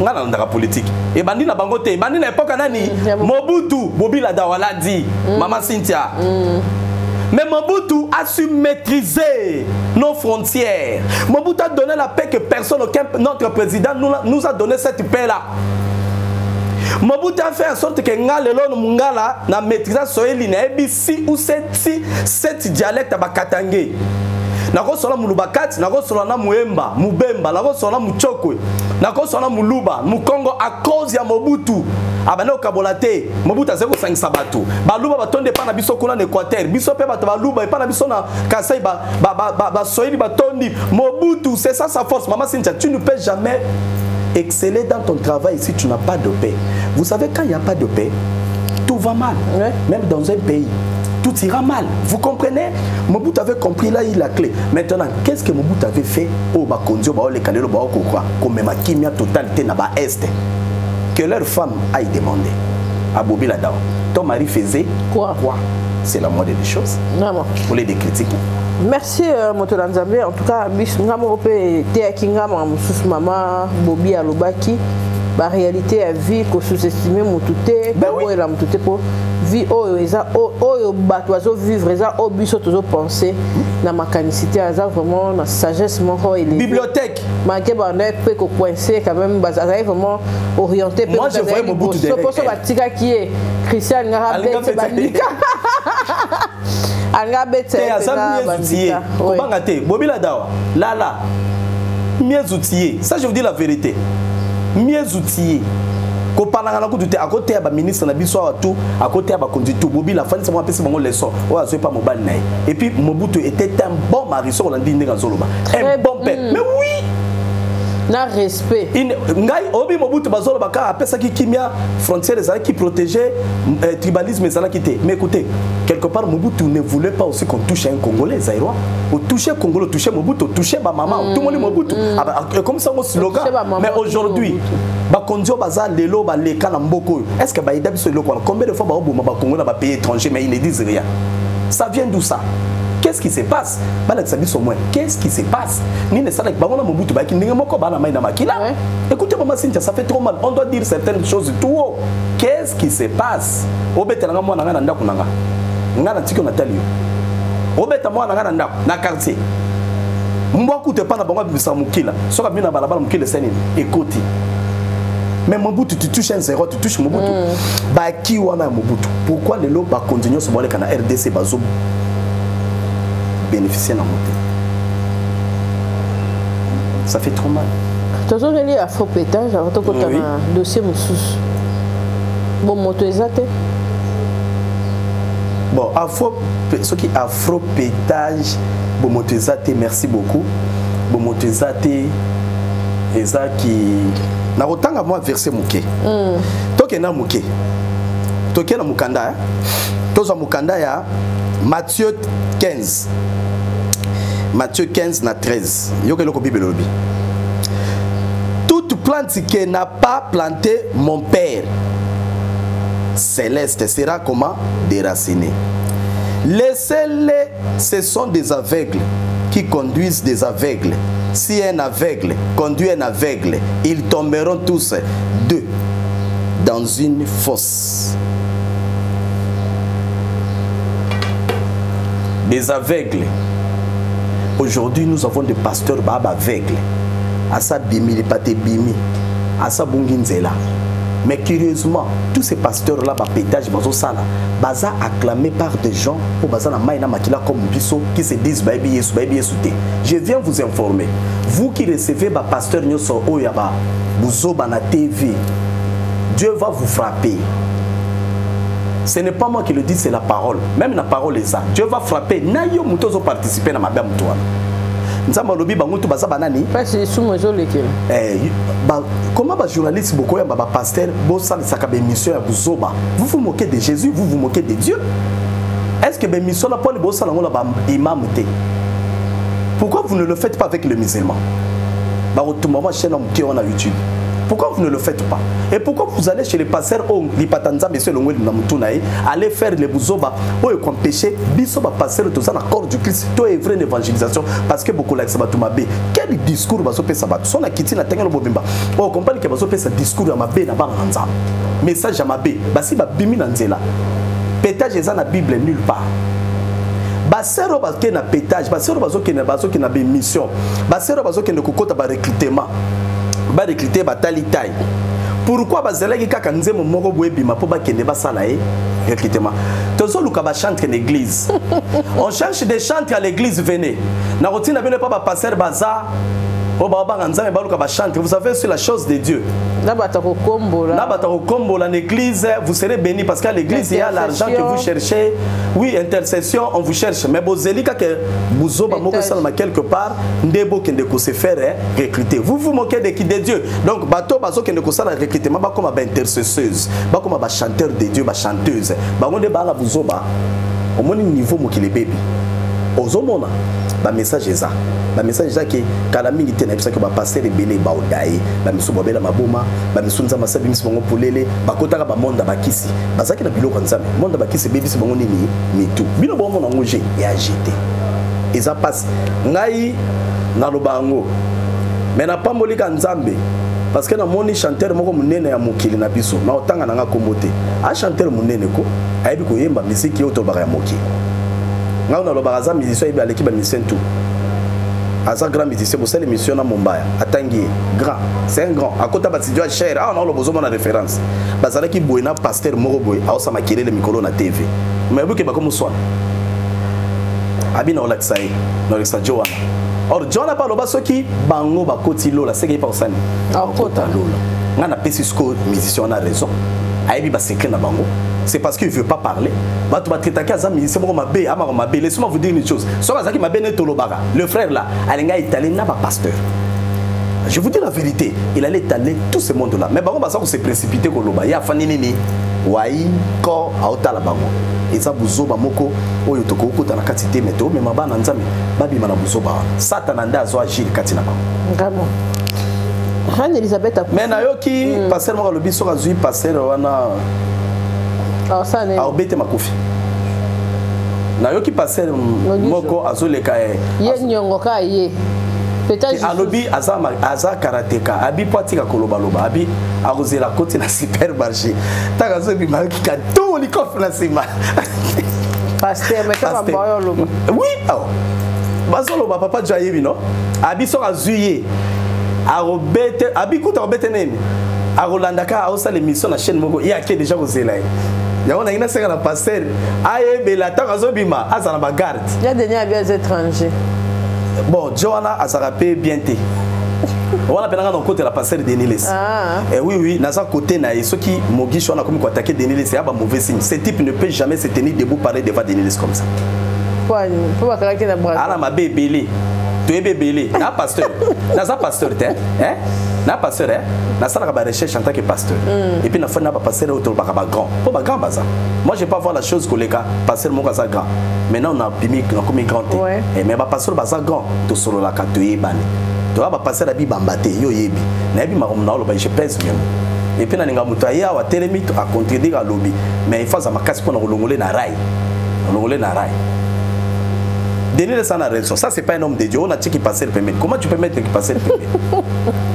nga nalandaka politique ebandi na bango te ebandi na epoque nani mm, mobutu bobila dawala dit mm. mama cynthia mm. Mais Mobutu a su maîtriser nos frontières. Mobutu a donné la paix que personne, aucun notre président nous, nous a donné cette paix-là. Mobutu a fait en sorte que nga lelo mungala na maîtriser Swahili na ABC ou sept sept dialectes ba Katangais. Nakosala muluba kati, nakosala na muemba, mubemba, nakosala muchokwe, nakosala muluba, mukongo à cause ya Mobutu. Abanda kokabola te Mobutu azali kosangisa bato baluba batondi epai na biso kuna na Équateur biso mpe bato baluba epai na biso na Kasai baswahili ba, ba, ba, batondi Mobutu c'est ça sa force. Maman Cynthia, tu ne peux jamais exceller dans ton travail si tu n'as pas de paix. Vous savez, quand il n'y a pas de paix, tout va mal. Ouais. Même dans un pays, tout ira mal. Vous comprenez? Mobutu avait compris, là, il a la clé. Maintenant, qu'est-ce que Mobutu avait fait au Bakondio, Baole Kalelo, Baoko, quoi? Comme ma kimia totalité na ba est. Que leur femme aille demander à Bobi Ladawa. Ton mari faisait quoi? Quoi? C'est la moindre des choses. Vraiment. Pour les décritiquer. Merci euh, moto na Nzambe. En tout cas, biso nga moko mpe eteyaki nga makambo mosusu mama Bobi alobaki ba réalité ya vie ko sous-estimer motu te koboyela motu te mpo vie oyo eza oyo bato bazovivre eza oyo biso tozopense na makanisi te aza vraiment na sagesse moko élevée bibliothèque malgré bandaki mpe kocoince quand même azalaki vraiment orienté mpe Moi, je voyais Mobutu derrière poso elle. batikaki ye christian alingaka Alinga abeti abeti. bandika alinga abeti te aza mieux outillé kobanga te bobila dawa lala mieux outillé ça je vous dis la vérité mieux outillé kopanaka na kutu te akoteya baministre na biso awa tout akoteya bakonzi tout bobila afandisa bango apesi bango leçon oyo azwi epa mobali na ye et puis mobutu était un bon mari soki olandi ndenge azoloba un bon père mm. mais oui na respect ngai oyebi mobutu bazoloba kaka apesaki kimia frontière ezalaki protégé euh, tribalisme ezalaki te mais écoutez quelque part mobutu ne voulait pas aussi qu'on touche un congolais zaïrois otouche congolais otouche mobutu otouche bamama mm. otumoli mobutu mm. ah, bah, comme ça ngo slogan mais aujourd'hui bakonzi oyo baza lelo baleka na mboka oyo est ce que bayeda biso eloko wana combien de fois baoboma bakongo na bapays étranger mais ils ne disent rien ça vient d'où ça? Qu'est-ce qui se passe? Balakisa biso moins. Qu'est-ce qui se passe? Nini esalaki bango na Mobutu bayaki ndenge moko bana mai na makila. Ouais. Écoutez maman Cynthia, ça fait trop mal. On doit dire certaines choses tout haut. Qu'est-ce qui se passe? Obetela nga mwana nga na ndako na nga. Nga na tiki na tali yo. Obeta mwana nga na ndako na quartier. Mbwa kutu epa na bango abimisa mokila. Soki abimi na balabala mokila esali nini? Ekoti. Mais Mobutu, tu touches un zéro, tu touches Mobutu. Mm. Ba qui wana Mobutu? Pourquoi lelo ba continuer so boleka na RDC bazo bénéficier na moté? Ça fait trop mal. Tozongeli afropétage avant tokota na dossier mosusu. Bomoto eza te. Bon, afro, soki afropétage, bomoto eza te, merci beaucoup. Bomoto eza te, eza ki nakotanga mwa verset moke. Tokenda moke, toke na mokanda, eh? Tozwa mokanda ya Matthieu 15, Matthieu 15 na 13. Yoka eloko Bible elobi: toute plante qui n'a pas planté mon père céleste sera comment? Déracinée. Laissez-les, ce sont des aveugles qui conduisent des aveugles. Si un aveugle conduit un aveugle, ils tomberont tous deux dans une fosse. Des aveugles. Aujourd'hui, nous avons des pasteurs baba aveugles. Asa bimi, lipate bimi. Asa bungi nzela. Mais curieusement, tous ces pasteurs-là, ba pétage, bazo sala, baza acclamés par des gens pour baza na maina makila comme biso qui se disent baby Yesu, baby Yesu te. Je viens vous informer. Vous qui recevez ba pasteur nyoso oyo ba buzoba na TV, Dieu va vous frapper. Ce n'est pas moi qui le dis, c'est la parole. Même la parole est ça. Dieu va frapper. Na yo muto zo participer na mabe muto wana. Nzambe alobi bango to baza banani? Parce que sumo ezolekela. Eh, ba, comment ba journaliste bokoya ba pasteur bosalisaka ba émission ya buzoba? Vous vous moquez de Jésus, vous vous moquez de Dieu. Est-ce que ba émission la Paul bosala ngo la ba imam te? Pourquoi vous ne le faites pas avec les musulmans? Ba rotumba ma chaîne moke wana YouTube. Pourquoi vous ne le faites pas? Et pourquoi vous allez chez les pasteurs oh lipata nzambe se longwe na mutu na ye, aller faire les buzoba oyo empêcher biso ba pasteur toza na corps du Christ to œuvrer l'évangélisation parce que beaucoup lakisa bato mabe. Quel discours bazo pesa bato? Son akiti na tengelo bobimba. Oh comprendre que bazo pesa discours ya mabe na bana nzambe. Message ya mabe, basi ba bimi na nzela. Pétage eza na Bible nulle part. Basero bakende na pétage, basero bazokende, bazokende na bémission, basero bazokende kokota ba recrutement. Ba recruter ba tali taille. Pourquoi bazalaki kaka nzembo moko boye bima po bakende basala ye recrutement? Tozoluka ba chantre na église. On cherche des chantres à l'église, venez. Na rotina bino pa ba pasteur baza o ba banga nzambe baluka ba chantre. Vous savez sur la chose de Dieu. Na bata kokombola. Na bata kokombola na église, vous serez bénis parce qu'à l'église il y a l'argent que vous cherchez. Oui, intercession, on vous cherche. Mais bozeli kaka buzoba moko salama quelque part ndebo kende ko se faire, hein, recruter. Vous vous moquez de qui? De Dieu. Donc bato bazo kende ko sala recrutement ba koma ba intercesseuse, ba koma ba chanteur de Dieu, ba chanteuse. Ba ngonde ba la buzoba. Omoni niveau mokili baby. Ozomona ba message eza. Ba message eza ke kala mingi te na bisa ke ba passer ebele ba odaye, ba misu ba bela maboma, ba misu nzama sabi misu bango polele, ba kotaka ba monde ba kisi. Bazaki na biloko nzambe. Monde ba kisi bebisi bango nini mitu. Bino bongo na ngoje ya agité. Eza passe. Ngai na lobango. Mais na pamboli ka nzambe parce que na moni chanteur moko munene ya mokili na biso na otanga na nga kombo te. A chanteur munene ko ayebi koyemba musique yo to baka ya mokili. Nga na lobaka za musicien ayebi aleki ba musicien tout. Aza grand musicien, bosala émission na Mombaya. Atangi grand, c'est un grand. Akota ba studio cher, ah na lobozo mona référence. Bazalaki boye na pasteur moko boye, aosa makelele mikolo na TV. Mais buke ba komo swana. Abi na olakisa ye, na olakisa Joana. Or Joana pa loba soki bango bakoti lola, c'est que pa osani. Akota lola. Nga na pesi siko musicien na raison. Ayebi ba secret na bango. C'est parce qu'il veut pas parler. Bato ba traitaki aza musicien moko mabe, amaka mabe. Laissez-moi vous dire une chose. Soki azalaki mabe ne tolobaka. Le frère là, alinga étaler na ba pasteur. Je vous dis la vérité, il allait étaler tout ce monde-là. Mais bango baza ko se précipiter koloba. Ya fani nini? Wai ko aotala bango. Eza buzoba moko oyo tokokota na kati te, mais to mema bana nzambe babima na buzoba wana. Satan nde azo agir kati na bango. Vraiment. Reine Elisabeth a Mais nayoki pasteur moko alobi soki azwi pasteur wana Ah, ça n'est. Aobete makofi. Nayoki pasteur moko azoleka ye. Ye nyongo ka ye. Peut-être alobi aza aza karateka. Abi po atika koloba loba. Abi akozela koti na supermarché. Taka azo bima ki ka tout likofi na sima. Pasteur, mais toi, Pasteur. ba loba. Oui, oh. Bazoloba papa Joe ayebi no. Abi soki azwi ye. Arobete, abi kuta arobete nini? Arolandaka aosala émission na chaîne moko, ye ake déjà kozela ye. Yango nangi nasenga na pasteur, ayebela ntango azobima, azala na ba garde. Ya Denis abi aza étranger. Bon, Joe wana azalaka pe bien te. Wana mpe nanga nakotela pasteur Denis Lessi. Ah. Eh oui oui, naza côté na ye soki Mogisho wana akomi koattaquer Denis Lessi ya ba mauvais signe. Ce type ne peut jamais se tenir debout parler devant Denis Lessi comme ça. Po bakangaki na bras. Ana mabe ebele. Toyebi ebele. Na pasteur. Naza pasteur te. Hein? Na pasteur hein? Nasalaka ba recherche en tant que pasteur. Et puis nafandi na ba pasteur oyo tolobaka ba grand. Po ba grand baza. Moi je pas voir la chose koleka pasteur moko aza grand. Maintenant on a bimi nakomi grand te. Ouais. Eh, mais ba pasteur baza grand tosololaka toyebani. Toya ba pasteur abibamba te yo oyebi. Nayebi makambo na oloba je pèse mes mots. Et puis nalinga moto aye awa atelemi to acontredire alobi. Mais il faut aza makasi mpona kolongole na rail. Kolongole na rail. Denis Lessie a raison. Ça, c'est pas un homme de Dieu. On a dit qu'il passait le permis. Comment tu peux mettre qu'il passait le permis?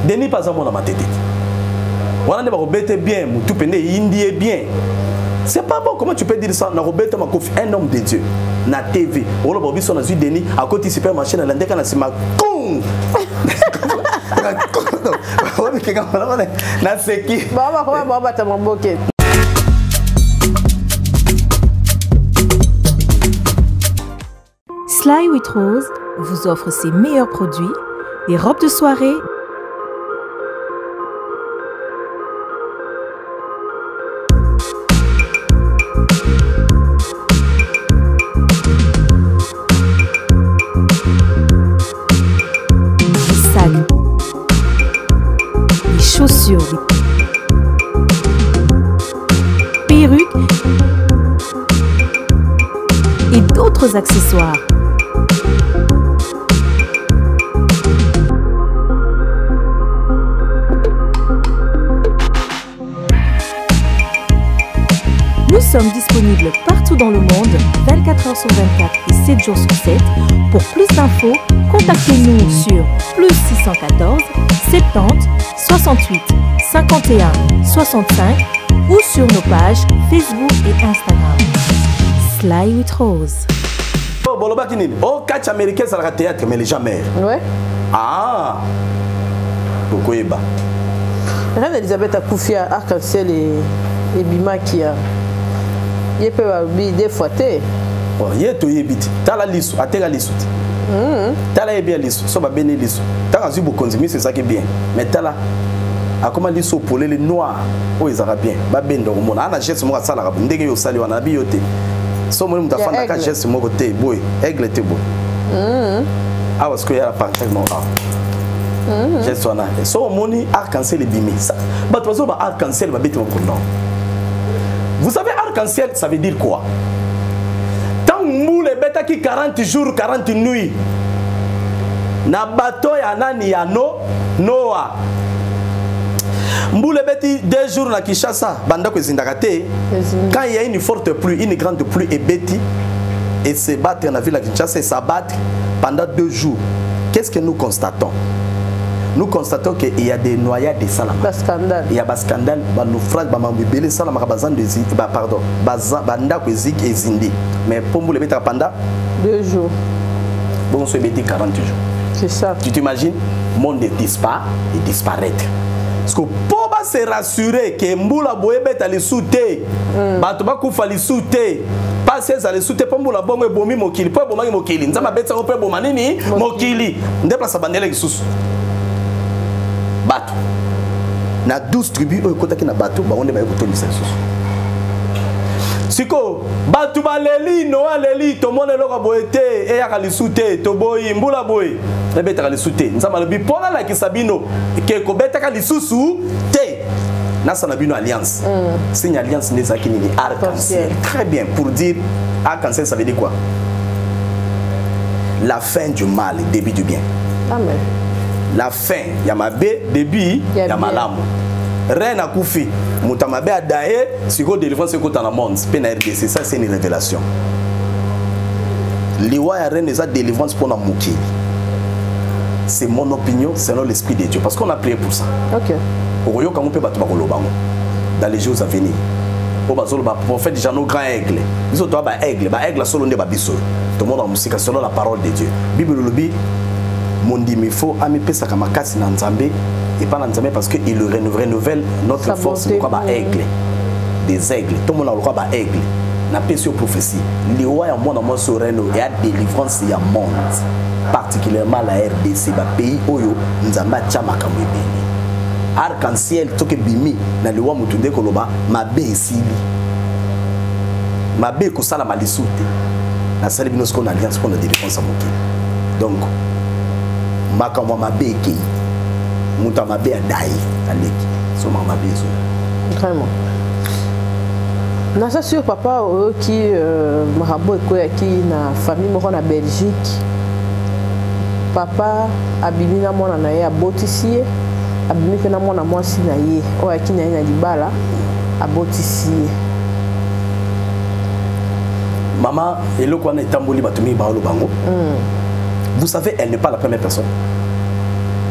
Denis pas mon matete. Wana nde bakobete bien, mutu pende yindi bien. C'est pas bon. Comment tu peux dire ça? Na robete makofi, un homme de Dieu. Na TV. Olo bobi son azui Denis à côté supermarché na landeka na sima con. Na seki. Ba ba ba ba ba ta maboke. Sly with Rose vous offre ses meilleurs produits, des robes de soirée, des sacs, des chaussures, des perruques et d'autres accessoires. Nous sommes disponibles partout dans le monde, 24 heures sur 24 et 7 jours sur 7. Pour plus d'infos, contactez-nous sur plus 614 70 68 51 65 ou sur nos pages Facebook et Instagram. Sly with Rose. Oh, bolobaki nini? Oh, catch américain ezalaka théâtre, mais les gens meurent. Ouais. Ah. Bokoyeba. Reine Elisabeth akufi ya arc-en-ciel ebimaki ya ye mpe balobi deux fois te. Bon, ye toyebi te. Tala liso, ateka liso te. Tala yebi ya liso, so babeni liso. Tanga azwi bokonzi miso ezalaki bien. Mais tala akoma liso polele noir oyo ezalaka bien. Babenda komona. Ana geste moko asalaka ndenge yo osali wana abi yo te. So moni moto Ya afandaka aigle. geste moko te boye, aigle te boye. Awa sikoyo ya partage moko awa. Geste wana. So omoni arc-en-ciel ebimi. Bato bazoba arc-en-ciel babeti moko non. Vous savez arc-en-ciel ça veut dire quoi? Tant mbula ebetaki 40 jours 40 nuits na bateau ya nani ya no Noah. Mbula ebeti 2 jours na Kinshasa, bandako ezindaka te. Quand il y a une forte pluie, une grande pluie ebeti et se battre na ville ya Kinshasa et s'abattre pendant 2 jours. Qu'est-ce que nous constatons? Nous constatons qu'il y a des noyades de salama. Ba scandale. Il y a ba scandale, ba naufrage, ba mambibele salama, ba zando ezi, ba pardon, ba za, ba ndako ezi, ezindi. Mais pour mbula ebetaka pendant 2 jours. Bon, so ebeti 40 jours. C'est ça. Tu t'imagines? Monde disparaît et disparaître. Parce que pour ba se rassurer que mbula boye beta lisu te, bato bakufa lisu te, pasi ezala lisu te, po mbula bongo ebomi mokili, po ebomaki mokili. Nzambe abetisa ngo po eboma nini? Mokili. Nde place abandele lisusu. Bato. Na 12 tribus oyo ekotaki na bato, bango nde baye kotondisa lisusu. Siko, bato baleli, Noa aleli, tomona eloko boye te, eyaka lisu te, toboyi, mbula boye, ebetaka lisu te. Nzambe alobi, mpo nalakisa bino ke kobetaka lisusu te. Nasala bino alliance. Signe alliance nde ezalaki nini? Arc-en-ciel. Très bien, pour dire arc-en-ciel, ça veut dire quoi? La fin du mal, début du bien. Amen. La fin ya mabe, début Ya ya bien. malamu. Reine akufi, moto ya mabe adaye, sikoyo délivrance ekota na monde, pe na RDC, ça c'est une révélation. Liwa ya reine eza délivrance mpona mokili. C'est mon opinion selon l'esprit de Dieu, parce qu'on a prié pour ça. Okoyoka ngo mpe bato bakoloba ngo dans les jours à venir. Oyo bazoloba prophète Jeannot grand aigle. Biso toya ba aigle, ba aigle solo nde ba biso. Tomona mosika selon la parole de Dieu. Bible elobi mondimi fo amipesaka makasi na Nzambe et pas na Nzambe parce que il renouvelle notre Sa force bonté. lokola ba aigle. Des aigles. Tomona lokola ba aigle. Napesi yo prophétie, liwa ya mwana mwasi oyo reine oyo eya délivrance ya monde, particulièrement la RDC, bapays oyo Nzambe atya makambo ebele. Arc en ciel soki ebimi na liwa motu nde koloba mabe esili, mabe ekosalama lisusu te. Nasali bino sikoyo na alliance mpo na délivrance ya mokili. Donc makambo ya mabe ekei, moto ya mabe adayi aleki, so makambo mabe ezoya. Vraiment naza sur papa oyoki makambo ekweyaki na famille moko na Belgique. Papa abimi na mwana na ye, abotisi ye, abimi mpe na mwana mwasi na ye oyo ayaki na ye na libala, abotisi ye. Mama, eloko wana etamboli, bato mingi baoloba yango. Vous savez, elle n'est pas la première personne,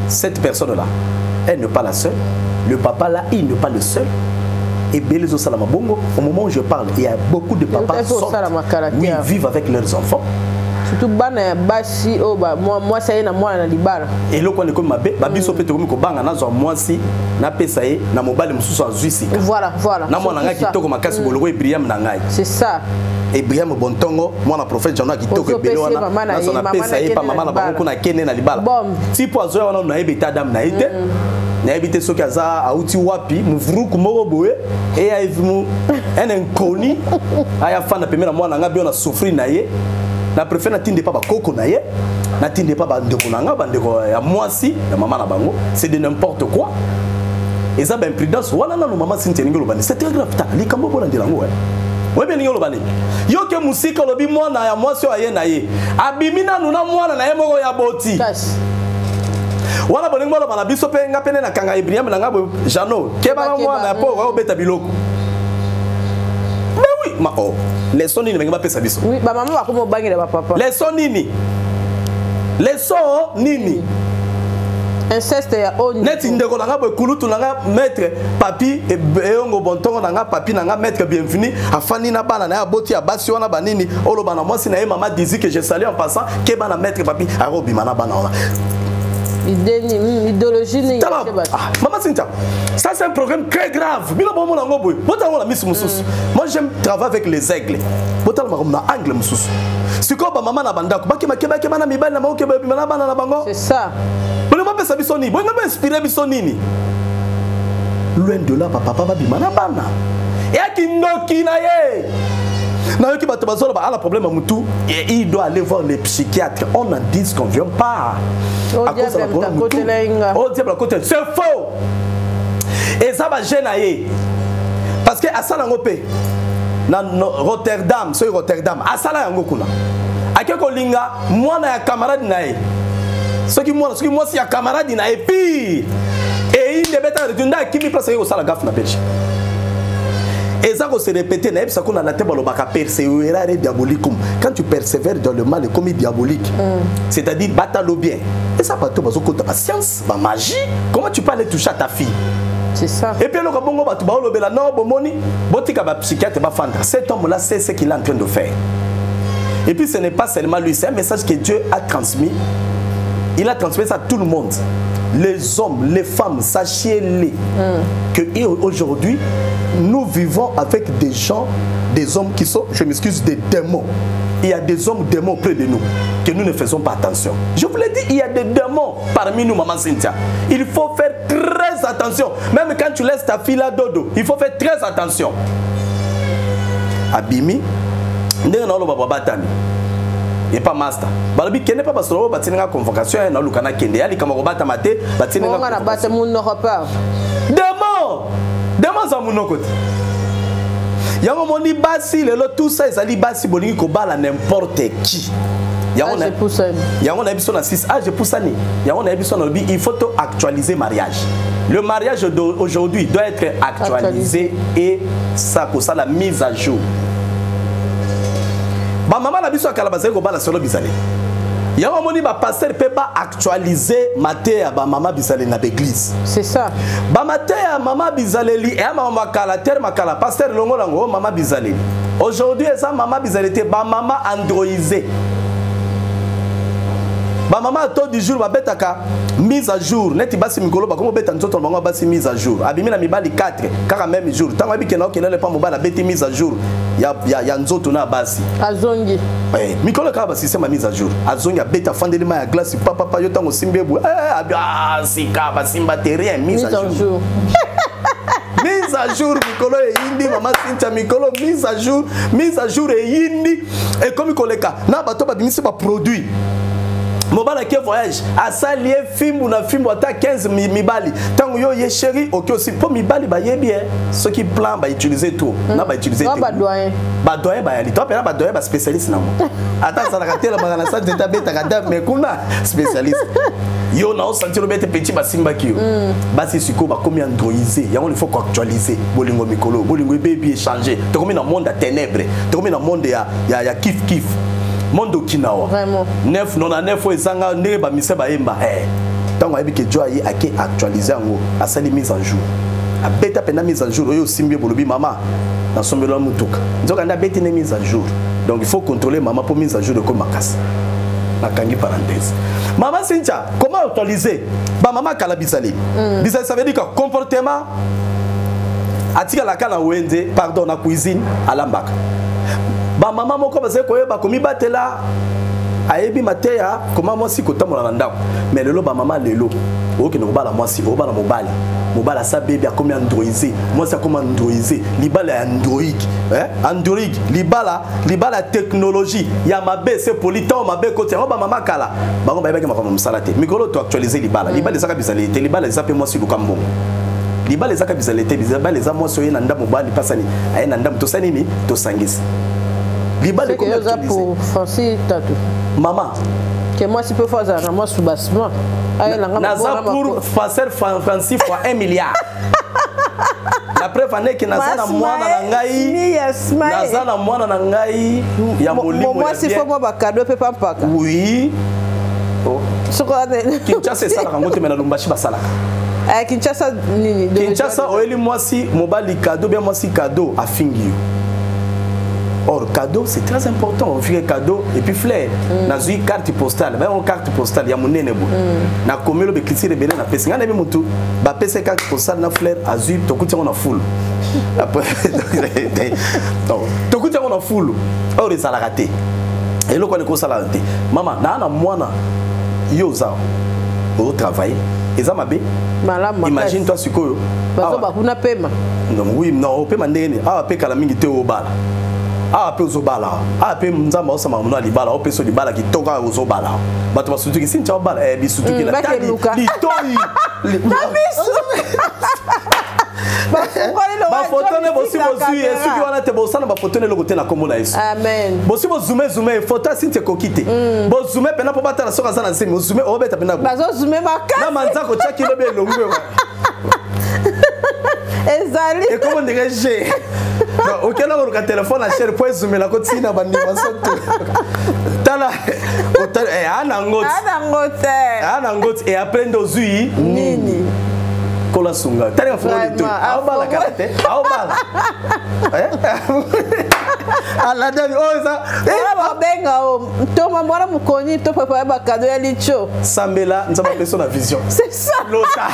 cette personne là elle n'est pas la seule. Le papa là, il n'est pas le seul. Ebele ezosalama bongo. Au moment où je parle, il y a beaucoup de papas sortent, oui, vivent avec leurs enfants. Surtout bana ya basi oyo mwasi aye na mwana na libala. Eloko wana ekomi mabe. Babiso mpe tokomi kobanga. Nazwa mwasi, napesa ye na mobali mosusu azwi sika. Voilà, voilà. Na mwana ngai kitoko makasi boloko Ebriam na ngai. C'est ça. Ebriam Bontongo, mwana prophète Jano ya kitoko ebele wana, nazwa napesa ye pa mama na bango kuna, akende na libala ti mpo azwa wana. Nayebi ete adamu na ye te, nayebi te soki aza auti wapi, movuruku moko boye eya evimu, un inconnu aya fanda pembeni na mwana nga bio na souffrir na ye. Na préfère natinde pa bakoko na ye, natinde pa bandeko na nga, bandeko ya mwasi ya mama na bango. C'est de n'importe quoi, eza baimprudence wana. Nano mama Sinti elingi oloba nini? C'est très grave. Tala likambo bolandela yango. Oyebi elingi oloba nini? Yo ke mosika, olobi mwana ya mwasi oyo aye na ye abimi nanu na mwana na ye moko ya boti wana. Bolingi boloba na biso mpe nga pene nakanga Ibrahim na nga boye. Jano, keba na mwana ya po obeta biloko. Mais oui, ma oh, leçon nini bangi bapesa biso? Oui, bamama bakoma obangela bapapa. Leçon nini? Leçon nini? Inceste ya haut. Neti ndeko na nga boye, kulutu na nga maître Papi Eyongo Bontongo na nga, papi na nga maître Bienvenu afandi na bana na ye, aboti ya basi wana banini. Oloba na mwasi na ye, mama Dizi, que je salue en passant, ke bana maître Papi akobima na bana wana. Idéologie nini? Tala, ah, mama Cynthia, ça c'est un problème très grave. Bino bomona yango boye, botala ngo na miso mosusu. Moi, j'aime travailler avec les aigles. Botala makambo na angle mosusu. Sikoyo bamama na bandako bakebakebakeba na mibali na bango, ke babima na bana na bango. C'est ça. Bolingo bapesa biso nini? Bolingo bainspire biso nini? Loin de là, bapapa babima na bana, eyaki ndoki na ye. Nayoki bato bazoloba ala problème ya mutu et il doit aller voir les psychiatres. On n'en disconvient pas. Oh, À cause ya diable problème ya mutu. akotela ye nga. Oh, diable akotela, c'est faux. Eza bagene na ye, parce que asala yango mpe na Rotterdam. Soki Rotterdam asala yango kuna, ake kolinga mwana ya camarade na ye, soki mwana, soki mwasi ya camarade na ye. Pire, eyinde ebetaka retu nde akimi place, ake kosala gaffe na Belgique. Eza kose répéter. Nayebisa ko na latin balobaka perseverare diabolicum. Quand tu persévères dans le mal, ekomi diabolique. C'est-à-dire batalo bien. Eza bato bazokota bascience, bamagie. Comment tu peux aller toucher à ta fille? C'est ça. Et puis eloko bongo bato baolobela non. Bomoni, botika bapsychiatre bafanda. Cet homme là sait ce qu'il est en train de faire. Et puis ce n'est pas seulement lui, c'est un message que Dieu a transmis. Il a transmis ça à tout le monde, les hommes, les femmes. Sachez-les que aujourd'hui nous vivons avec des gens, des hommes qui sont, je m'excuse, des démons. Il y a des hommes démons près de nous que nous ne faisons pas attention. Je vous l'ai dit, il y a des démons parmi nous, maman Cynthia. Il faut faire très attention. Même quand tu laisses ta fille là dodo, il faut faire très attention. Abimi, ndenge na oloba babatami epa master, balobi kende mpa basolo oyo batindinga convocation ya naluka nakende ya likambo kobatama te. Batindinga Bonga na bata munoko pa. Démon, démon aza monoko te. Yango moni basi lelo, tout ça ezali basi bolingi kobala n'importe qui. Yango na Âge epusani. Yango nayebi so na 6 âge epusani. Yango nayebi so nalobi il faut to actualiser mariage. Le mariage d'aujourd'hui doit être actualisé et ça kosala mise à jour. Bamama na biso ya kala bazali kobala solo bizali. Yango omoni bapasteur mpe baactualize mateya bamama bizaleli na baeglise. C'est ça. Bamateya mama bizaleli eya mama makala terme makala. Pasteur longola yango. Mama bizaleli aujourd'hui eza mama bizaleli te, bamama androïsé. Bamama ya taux du jour babetaka mise à jour neti basi mikolo bakomi kobeta nzoto na bango ya basi mise à jour. Abimi na mibali 4 kaka même jour. Ntango ayebi kenda okende lepa mobali abeti mise à jour ya nzoto na basi. Azongi. Eh, mikolo kaka ba système ya mise à jour. Azongi abeta afandeli mai ya glace papa yo ntango osimbi ebu. Eh, abi, ah, sika basimba te rien mise à Mise à jour. jour. Mise à jour mikolo eyindi mama Cynthia mikolo mise à jour, mise à jour eyindi ekomi koleka na bato babimisi ba produit. Mobali ake voyage asali ye fimbu na fimbu ata 15 mibali ntango yo ye chéri oke osi mpo mibali bayebi ye soki plan ba utiliser tout na ba utiliser Ba te. badoyen. Ba doyen bayali to pena ba doyen ba spécialiste nango ata azalaka te elobaka na centre te abetaka te mais kuna spécialiste yo na osentir lobi ete petit basimbaki yo. Basi sikoyo bakomi androïsé yango il faut koactualiser bolingo mikolo bolingo ebebi échanger tokomi na monde ya ténèbre tokomi na monde ya kif kif monde okinawa. Vraiment. 9 99 oyo ezanga ndenge bamise bayemba. Eh, ntango ayebi ke jo aye ake actualiser yango asali mise en jour abeta mpena mise en jour oyo osimbi ye bolobi mama nasombela motuka nzoka nde abeti ne mise en jour donc il faut contrôler mama mpo mise en jour ekomi makasi. Nakangi parenthèse. Mama Cynthia, comment actualiser ba mama kala bizali? Bizali ça veut dire que comportement atikalaka na wenze, pardon, na cuisine alambaka. Ba mama moko bazali koyeba komibatela ayebi mateya koma mwasi kotambola na ndako. Mais lelo ba mama lelo okende kobala mwasi, obala mobali. Mobali asa bébé akomi androïsé, mwasi akomi androïsé, libala ya androïque, hein? Androïque, libala, libala technologie ya mabe c'est poli temps mabe côté yango ba mama kala bango bayebaki makambo mosala te. Mikolo to actualiser libala. Libala ezaka bizali te, libala eza pe mwasi luka mbongo. Libala ezaka bizali te, libala eza mwasi oye na ndambo mobali pasani, aye na ndambo tosani nini? Tosangisi. Libala C'est que ekomi yoza actualiser. pour Francis Tatou. Maman. Que moi si peu fois na moi soubassement. Aye na ngamba Naza bona pour mako. Pasteur Francis fois 1 milliard. La preuve en est que naza na Mas mwana na ngai. Mia, smile. Naza na mwana na ngai ya molimo ya Moi si bien. faut moi ba cadeau pe pampaka. Oui. Oh. Soko ane. Kinshasa esalaka ngo te mais na Lubumbashi basalaka. Eh, Kinshasa nini? De Kinshasa oyeli mwasi mobali cadeau bien mwasi cadeau afingi yo. Or cadeau c'est très important, on fait cadeau et puis fleur. Nazui carte postale, ba carte postale ya munene bo. Na komelo be clissir ebele na pesi. Ngana bi mutu ba pese carte postale na fleur azui tokuti ngo na foule. Après donc tokuti ngo na foule. Or ezalaka te. Eloko ni kosala te. Mama na na mwana yo za au travail. Eza mabe. Malamu makasi. Imagine toi sikoyo. Bazo Awa. ba kuna pema. Non, oui, non, pema ndenge nini? Awa pe kala mingi te obala. Awa pe ozobala. Awa pe nzambe aosama mono ya libala, awa pe so libala kitoko awa ozobala. Bato basutuki, si ntia obala, eh, bisutuki na Bake tali, luka. litoi. Na misu. Bafungoli lo Ba photo ne wa bosi Johnny bozwi, Sika eh, soki caméra. wana te bosana ba photo ne eloko te na kombo na Yesu. Amen. Bosi bozume zume, photo ya Cynthia ekoki te. Bozume pena po batala soki aza na nzemi, ozume, obeta pena bo. Bazozume makasi. Na manzako tia kilo be elongo yo. Ezali. Ekomo ndenge G. Donc, okenda koluka telefone na chere po ezumela ko ntina bandima soto. Tala, otala, eh, ana ngoti. Ana ngoti. Ana ngoti et après nde ozwi nini? Kola sunga. Tala ya fungoli Vraiment, te. Aobala kala te. Aobala. Eh? Alada ni oh ça. Eh, babenga o. Toma mwana mukoni to papa ba cadeau ya licho. Sambela nzamba peso na vision. C'est ça. Lota.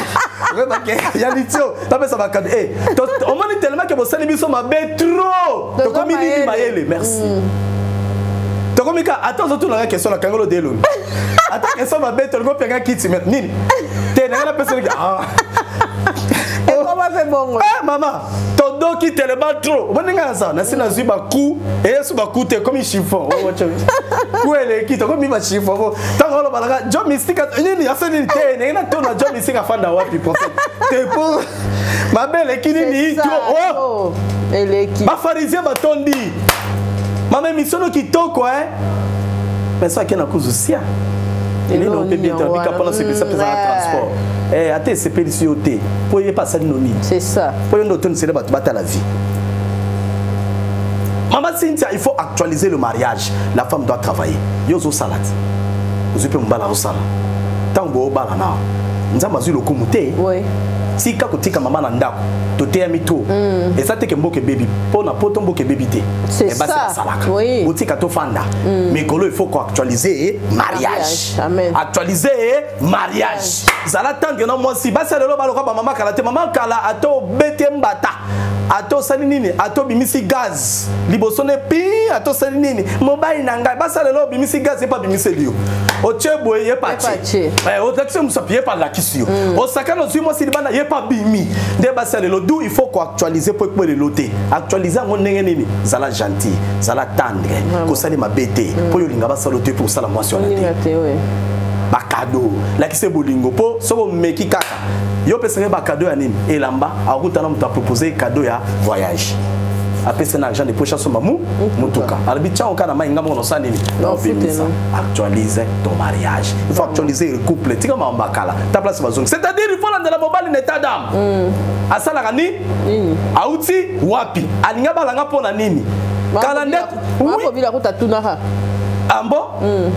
Vraiment que ya licho. Tapesa ba cadeau. Eh, to omoni tellement que bosali biso mabe trop. Toza Tokomi nini mayele. mayele. Merci. Tokomi ka attends ozo tuna question na kangolo de lo. Ata question mabe to ngo penga kiti mais nini? Te na na peso ni ah. Ekoma pe bongo. Eh mama, todoki tellement trop. Oboni nga za na sina zui ba coup et yesu ba coup te comme chiffon. Oh watch. Ku eleki tokomi ba chiffon. Bo tango lo balaka jo mystique nini asa nini te na na tona jo mystique afanda wapi prophète. Te pour ma belle qui nini C'est ça, trop. Oh. oh. Eleki. Ba pharisien ba tondi. Mama mission no kitoko hein. Mais ça qui na kuzu sia. Ele non peut bien te bika pendant ce pesa pesa transport. Eh ate sepeli si yote. Po ye pas sali no nini. C'est ça. Po yo ndo toni sele bato bata la vie. Maman Cynthia, il faut actualiser le mariage. La femme doit travailler. Yo zo salade. Ozu pe mbala zo sala. Tango bo bala na. Nzamba zu lokumu te. Oui. Tika kotika mama na ndako, toteyami to. Eza te ke mboka ebebi mpo na poto, mboka ebebi te. C'est Mais basi ça. basalaka. Oui. Botika tofanda. Mikolo il faut koactualiser mariage. Mariage. Amen. Actualiser mariage. Zala tendre na mwasi. Basi ya lelo baloka bamama kala te. Mama kala ata obeti mbata, ata osali nini, ata obimisi gaz liboso ne pi, ata osali nini, mobali na ngai. Basi ya lelo obimisi gaz, ye mpe abimiseli yo. Otie boye, ye pa tie. Olakisi mosapi, ye pa alakisi yo. Osakana, ozwi mwasi libanda, ye pa bimi. Nde basi ya lelo du il faut koactualiser po ekpo lelo te. Actualiser yango ndenge nini? Zala gentil, zala tendre, kosali mabe te mpo yo olinga basala yo te, mpo osala mwasi wana te. Olinga te, oui. Bacadeau, lakisa bolingo, mpo soki omeki kaka yo opesaka bacadeau ya nini, elamba, akutana moto apropose cadeau ya voyage, apesa na argent de poche, asomba mu motuka, alobi tiango kaka na mai, nga moko nosala nini, naobimisa. Actualise ton mariage. Il faut actualiser le couple. Tika makambo ya kala ta place bazongi, c'est-à-dire il faut landela mobali na état d'âme, asalaka ni auti wapi, alinga balanga mpo na nini, kala nde. Makobila kuta tunaka. Ah bon,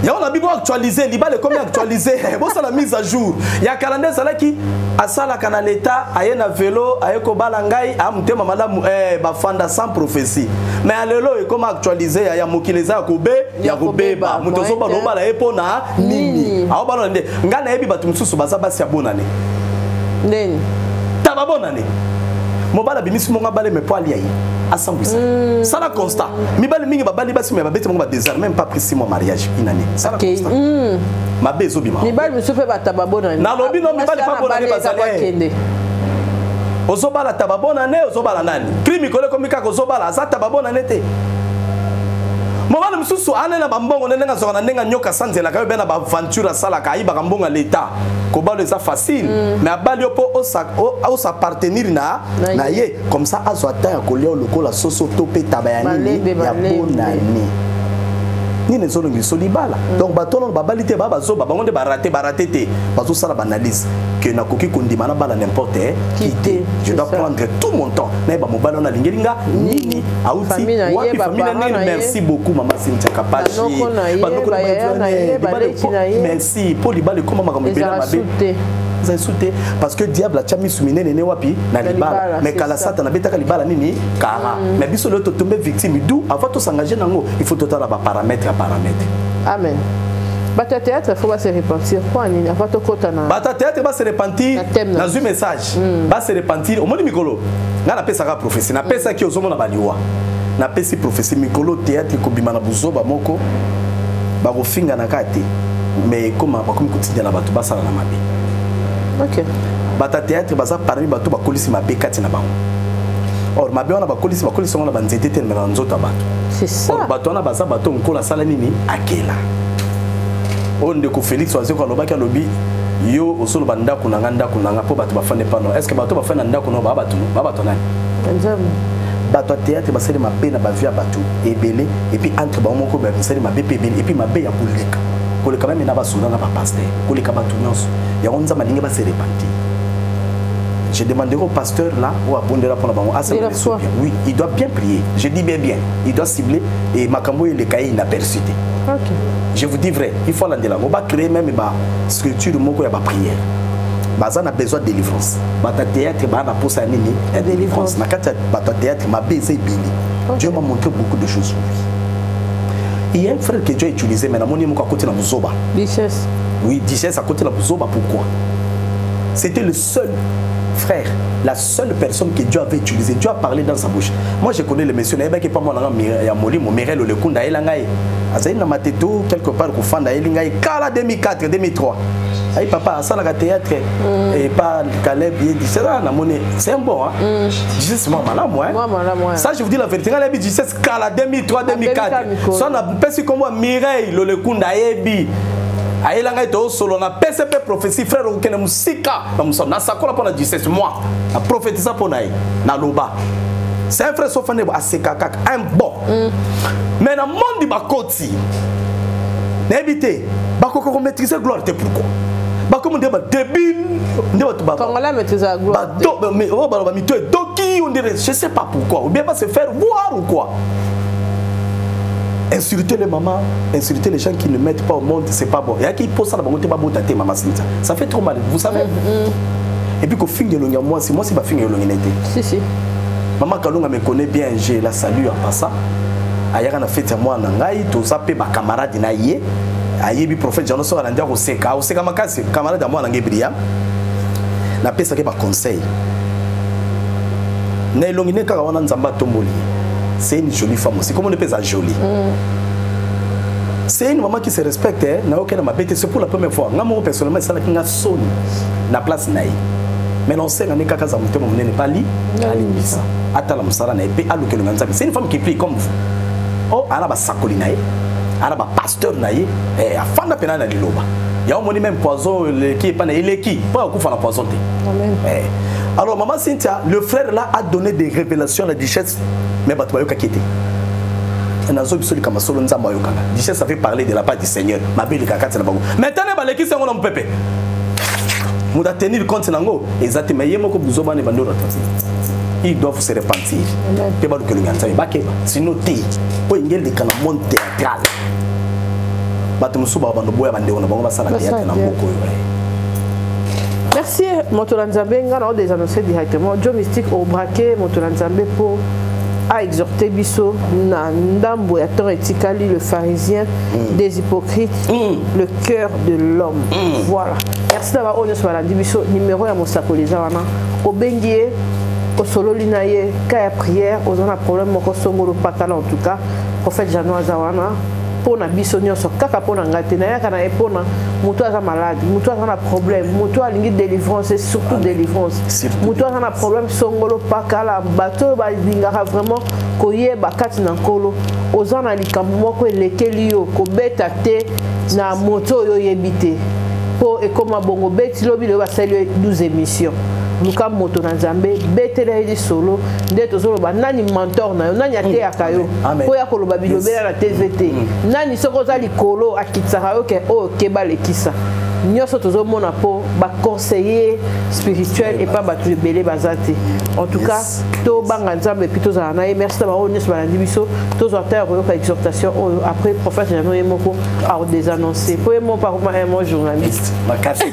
yango na bibo actualiser libala ekomi actualiser. Bosala mise à jour. Ya kala nde ezalaki asalaka na leta, aye na velo, aye kobala ngai, aya motema malamu, bafanda sans prophétie. Mais ya lelo ekoma actualiser ya mokili eza ya kobe ya kobeba. Moto ozobala, obala ye mpo na nini? Aobala nde ngai nayebi bato mosusu baza basi ya bonane. Ndeni? Ta babonane, mobali abimisi mongo abale, me po alia ye, asambwisa. Sala constat, mibali mingi babali basi, me babeti bango badésert, même pas pris 6 mois mariage, une année. Sala constat, mabe ezobima. Mibali mosusu mpe bataba bonani. Nalobi no, mibali mpa bonane bazali. Akende. Ozobala taba bonane, ozobala nani? Kri mikolo ekomi kaka ozobala aza taba bonane te. Mobali mosusu ane na bambongo nde ndenge azwaka na ndenge anyoka, asanzelaka yo be na baaventure, asalaka, ayibaka mbongo ya leta. Kobala eza facile, mais abali yo mpo osappartenir na ye, comme ça azwa temps ya kolia yo lokola soso to mpe taba ya nini. Malembe, ya malembe. Bonane nini ezolongisa libala. Donc bato wana babali te, baa bazoba, bango nde barate. Barate te, bazosala baanalyse ke nakoki kondima na bala n'importe qui te. Je dois prendre tout mon temps, nayeba mobali wana alingeli nga nini, auti Famille na ye, wapi, famille na baparent nini. na ye. Merci beaucoup, mama Cynthia Kapashi. Banoko na ye, Banoko na bayaya na ye, libala baleki na ye. Merci, mpo libala ekoma makambo ebele ya Ezala mabe. su te. Ezali su te, parce que diable atya misu minene ne wapi? Na Na libala. libala, Mais c'est kala ça. Satan abetaka libala nini kara, mais biso lelo totombe victime. Du avant tosengage nango, il faut totala baparamètre ya paramètre. Amen. Bato ya théâtre faut base repentir mpo nini avant tokɔta na Bato ya théâtre base repentir. Thème na Nazwi message, base repentir. Omoni mikolo ngai napesaka prophétie, napesaki, ozomona baliwa, napesi prophétie. Mikolo théâtre ekobima na buzoba moko, bakofingana kaka te, mais ekoma bakomi kotindela bato basala na mabe. Bato ya théâtre baza parmi bato bakolisi mabe kati na bango. Or mabe wana bakolisi, bakolisi yango na banzete te, me na nzoto ya bato. C'est ça. Or bato wana baza bato nkolo asala nini, akela. Oyo ndeko Félix Wazeko alobaki, alobi yo ozoloba ndako na nga, ndako na nga, mpo bato bafandi pano. Est ce que bato bafandi na ndako no baa bato, baa bato nani? Nzambe. Bato ya théâtre basali mabe na bavie ya bato ebele, et puis entre bango moko basali mabe mpe ebele, et puis mabe ya koleka koleka même na basoda na bapasteur, koleka bato nyonso. Yango Nzambe alingi base repentir. Je demanderai au pasteur là ou à Bondela pour la bango De la foi. bien. Oui, il doit bien prier. Je dis bien bien. Il doit cibler et makambo le cahier inaperçu. Je vous dis vrai, il faut landela. On va créer même ba structure moko ya ba prière. Baza na besoin de délivrance. Bata théâtre ba na posa nini ya délivrance. Na kati ya bata théâtre ma baiser ebele. Dieu m'a montré beaucoup de choses. Oui. Il y a un frère que Dieu a utilisé, mais namoni moko à côté na buzoba. Duchesse. Oui, duchesse à côté na buzoba, pourquoi? C'était le seul frère, la seule personne que Dieu avait utilisée. Dieu a parlé dans sa bouche. Moi, je connais le monsieur, nayebaki pas moi ya molimo Mirel Olekunda ayela ngai. Azali na mateto quelque part kofanda, ayeli ngai kala 2004 2003. Ayi papa asalaka théâtre et pas Caleb ye dit c'est là namoni, c'est un bon, hein. Jesus moi malamu, hein. Moi malamu, hein. Ça, je vous dis la vérité, ngai nayebi Jesus kala 2003 2004. Mikolo. So na pesi kombo Mireille Lolekunda ayebi. Ayela ngai tosolo na pese mpe prophétie: frère, okokende mosika na mosala. Nasakola mpo na 17 mois, na prophétisa mpo na ye, naloba c'est un frère sofande, aseka kaka, un bon. Mais na mondi bakoti, nayebi te bakoka komaîtrise gloire te. Pourquoi bakomi nde badébile, nde bato Congolais maîtrise la gloire. Oyo baloba mito edoki, on dirait, je sais pas pourquoi, ou bien pas se faire voir ou quoi. Insulter les mamans, insulter les gens qui ne mettent pas au monde, c'est pas bon. Il y a qui posent ça dans mon te, maman Cynthia. Ça fait trop mal, vous savez. Et puis kofinga elongi ya mwasi, mwasi bafinga elongi na ye te. Si si. Mama Kalunga me connaît bien, je la salue en passant. Ayaka na fête ya mwana na ngai, toza pe ba camarade na ye. Ayebi prophète Jeannot soki alandi akoseka, akoseka makasi, camarade ya mwana na ngai Brian. Napesaki ba conseil. Na elongi ne kaka wana Nzambe atomboli ye. C'est une jolie femme aussi. Comment on appelle ça jolie? C'est une maman qui se respecte, hein? Na okena mabete, c'est pour la première fois. Nga moko personnellement esalaki nga soni na place na ye. Mais na osenga ne kaka za motema monene pali alimbisa. Atala mosala na ye pe alukelo na Nzambe. C'est une femme qui prie comme vous. Oh, ana basakoli na ye, ana ba pasteur na ye, eh, afanda pena na liloba. Ya omoni même poison eleki epa na eleki, po akufa na poison te. Amen. Eh. Alors maman Cynthia, le frère là a donné des révélations à la duchesse, mais bato bayokaki te. Nazo biso likambo solo Nzambe ayokaka. Duchesse avait parlé de la part du Seigneur, mabe eleka kati na bango. Maintenant balekisi yango na mopepe. Moto a tenir compte nango eza te, mais ye moko buzoba ne bando rattraper. Ils doivent se repentir. Pe baluka elongi ya Nzambe bakeba, sinon te oyo engeli eleka na monde théâtral. Bato mosusu ba bando boya bandeko na bango basala théâtre na mboka oyo. Merci moto na Nzambe, nga na désannoncé directement Joe Mystique au braquet moto na Nzambe pour a exhorté biso na ndambo ya temps etikali, le pharisien des hypocrites, le cœur de l'homme. Voilà. Merci d'avoir oyo nyonso balandi biso. Numéro ya mosakoli eza wana, obengi ye, osololi na ye ka ya prière, oza na problème moko songolo pakala. En tout cas prophète Jeannot aza wana mpona biso nyonso, kaka mpona ngai te, nayaka na ye mpona moto aza malade, moto aza na problème, moto alingi délivrance, et surtout délivrance, moto aza na problème songolo pakala. Bato oyo balingaka vraiment koyeba kati na Nkolo, oza na likambo moko elekeli yo, kobeta te na moto oyo oyebi te mpo ekoma bongo. Beti lobi lelo basali yo 12 émissions, luka moto na Nzambe, betela ye lisolo. Nde tozoloba nani mentor na yo, nani ateyaka yo mpo ya koloba bilobela na TV te, nani soki oza likolo akitisaka yo ke oyo keba lekisa nyonso tozomona mpo baconseiller spirituel epa bato ebele baza te. En tout cas tobanga Nzambe et puis tozala na ye. Merci na bango nyonso balandi biso. Tozwa ta ya koyoka exhortation oyo après prophète Jeannot ye moko aodésannonce po ye moko pakoma un mo journaliste. Makasi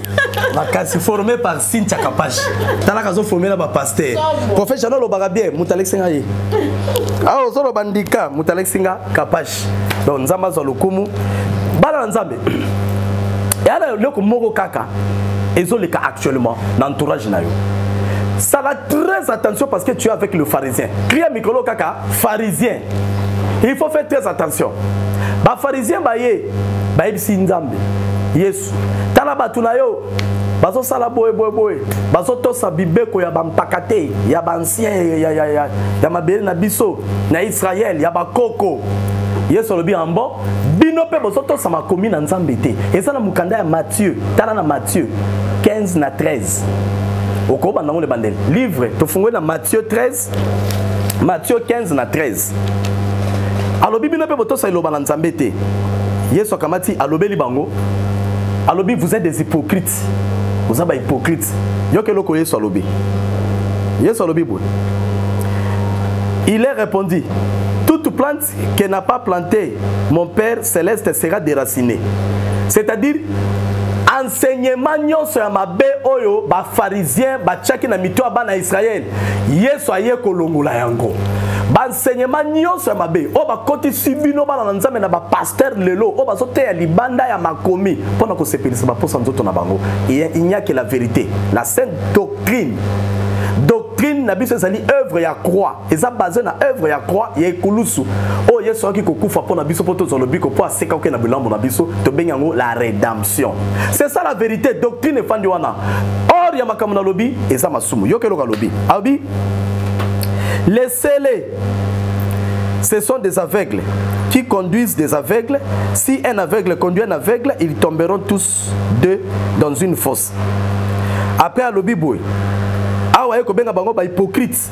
makasi, formé par Cynthia Kapash, talaka azoforme na bapaster. Prophète Jeannot alobaka bien, moto alekisi nga ye awa ozoloba ndika, moto alekisi nga Kapash. Donc Nzambe azwa lokumu. Bana na Nzambe, eya na eloko moko kaka ezoleka actuellement na entourage na yo, sala très attention parce que tu es avec le pharisien. Crie mikolo kaka pharisien, il faut faire très attention. Bapharisien baye bayebisi Nzambe Yesu: tala bato na yo bazosala boye boye boye, bazotosa bibeko ya bampaka te, ya baancien ya, ya, ya, ya mabele na biso na Israel, ya bakoko. Yesu alobi ambo bino mpe bozotosa makomi na Nzambe te. Eza na mokanda ya Matthieu, tala na Matthieu 15 na 13, okobanda ngo lebandeli livre tofungoli na Matthieu 13, Matthieu 15 na 13. Alobi bino mpe botosa eloba na Nzambe te. Yesu akamati alobeli bango, alobi: vous êtes des hypocrites, oza ba hypocrite. Yoka eloko Yesu alobi. Yesu alobi boye, il est répondu: toute plante que n'a pas planté mon Père céleste sera déracinée. C'est-à-dire enseignement nyonso ya mabe oyo bapharisien batiaki na mito ya bana ya Israele, Yesu aye kolongola yango. Baenseignement nyonso ya mabe oyo bakotisi bino bana na Nzambe na bapaster lelo oyo bazoteya libanda ya makomi mpona kosepelisa baposa nzoto na bango, il n'y a que la vérité, la sainte doctrine. Doctrine na biso ezali œuvre ya croix, eza basé na œuvre ya croix ya ekulusu oyo Yesu ayaki kokufa mpo na biso mpo tozwa lobiko, mpo aseka oke na bilambo na biso, tobengi yango la rédemption. C'est ça la vérité, doctrine efandi wana. Or ya makambo nalobi eza masumu. Yoka eloko alobi, alobi: laissez-les, ce sont des aveugles qui conduisent des aveugles. Si un aveugle conduit un aveugle, ils tomberont tous deux dans une fosse. Après alobi boye, awa ye kobenga bango bahypocrite,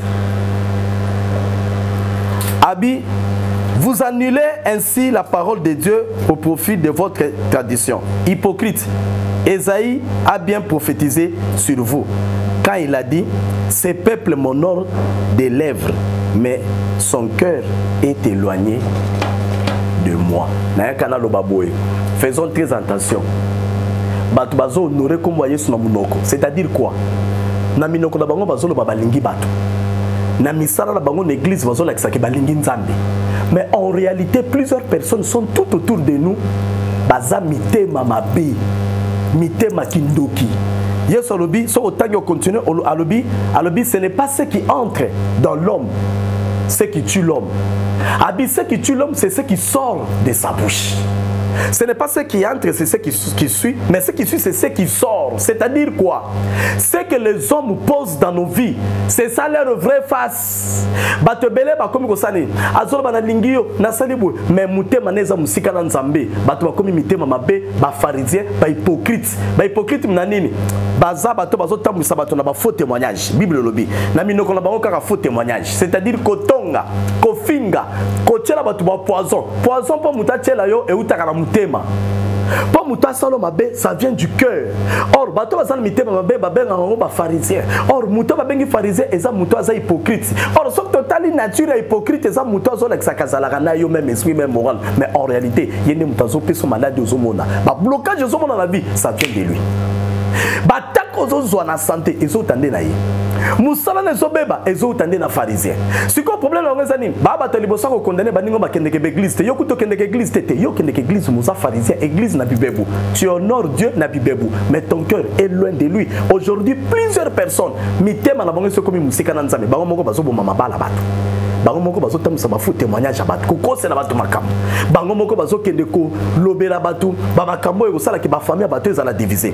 abi: vous annulez ainsi la parole de Dieu au profit de votre tradition. Hypocrite, Esaïe a bien prophétisé sur vous quand il a dit: ce peuple m'honore des lèvres, mais son cœur est éloigné de moi. Nayaka naloba boye, faisons très attention. Bato bazo honorer kombo ya Yesu na monoko, c'est-à-dire quoi? Na minoko na bango bazoloba balingi bato. Na misala na bango na église bazolakisa ke balingi Nzambe. Mais en réalité, plusieurs personnes sont tout autour de nous baza mitema mabe, mitema kindoki. Yesu alobi, soki otangi ocontinue, alobi, alobi, ce n'est pas ce qui entre dans l'homme, ce qui tue l'homme. Abi, ce qui tue l'homme, c'est ce qui sort de sa bouche. Ce n'est pas ce qui entre, c'est ce qui suit, mais ce qui suit, c'est ce qui sort. C'est-à-dire quoi? Ce que les hommes posent dans nos vies, c'est ça leur vraie face. Bato ebele bakomi kosala nini? Azoloba nalingi yo, nasali boye, mais motema na eza mosika na Nzambe. Bato bakomi mitema mabe, ba pharisiens, ba hypocrites. Ba hypocrites na nini? Baza bato bazotambwisa bato na ba faux témoignages. Bible elobi na minoko na bango kaka faux témoignage, c'est-à-dire kotonga, kofinga, kotiela bato ba poison. Poison mpo moto atiela yo eutaka na motema. Mpo moto asala mabe, ça vient du cœur. Or bato baza na mitema mabe babengaka yango ba pharisien. Or moto babengi pharisien eza moto aza hypocrite. Or soki totali nature ya hypocrite, eza moto azolakisaka azalaka na yo même esprit, même moral, mais en réalité ye nde moto azopesa maladi. Ozomona ba blocage, ozomona na vie, ça vient de lui. Batako ozozwa na santé ezouta nde na ye, mosala na ezobeba ezouta nde na pharisien. Sikoyo problème yango eza nini? Baa bato ya liboso ya kokondane baningo bakendeke baeglise te. Yo kuta okendeke église te te, yo okendeke église, moza pharisien. Église na bibebu, tu honores Dieu na bibebu, mais ton cœur est loin de lui. Aujourd'hui, plusieurs personnes, mitema na bango esokomi mosika na Nzambe. Bango moko bazoboma mabala bato, bango moko bazotambwisa bafaux témoignage ya bato, kokosela bato makambo, bango moko bazokende kolobela bato bamakambo oyo ekosalaki bafamille ya bato ezala divise,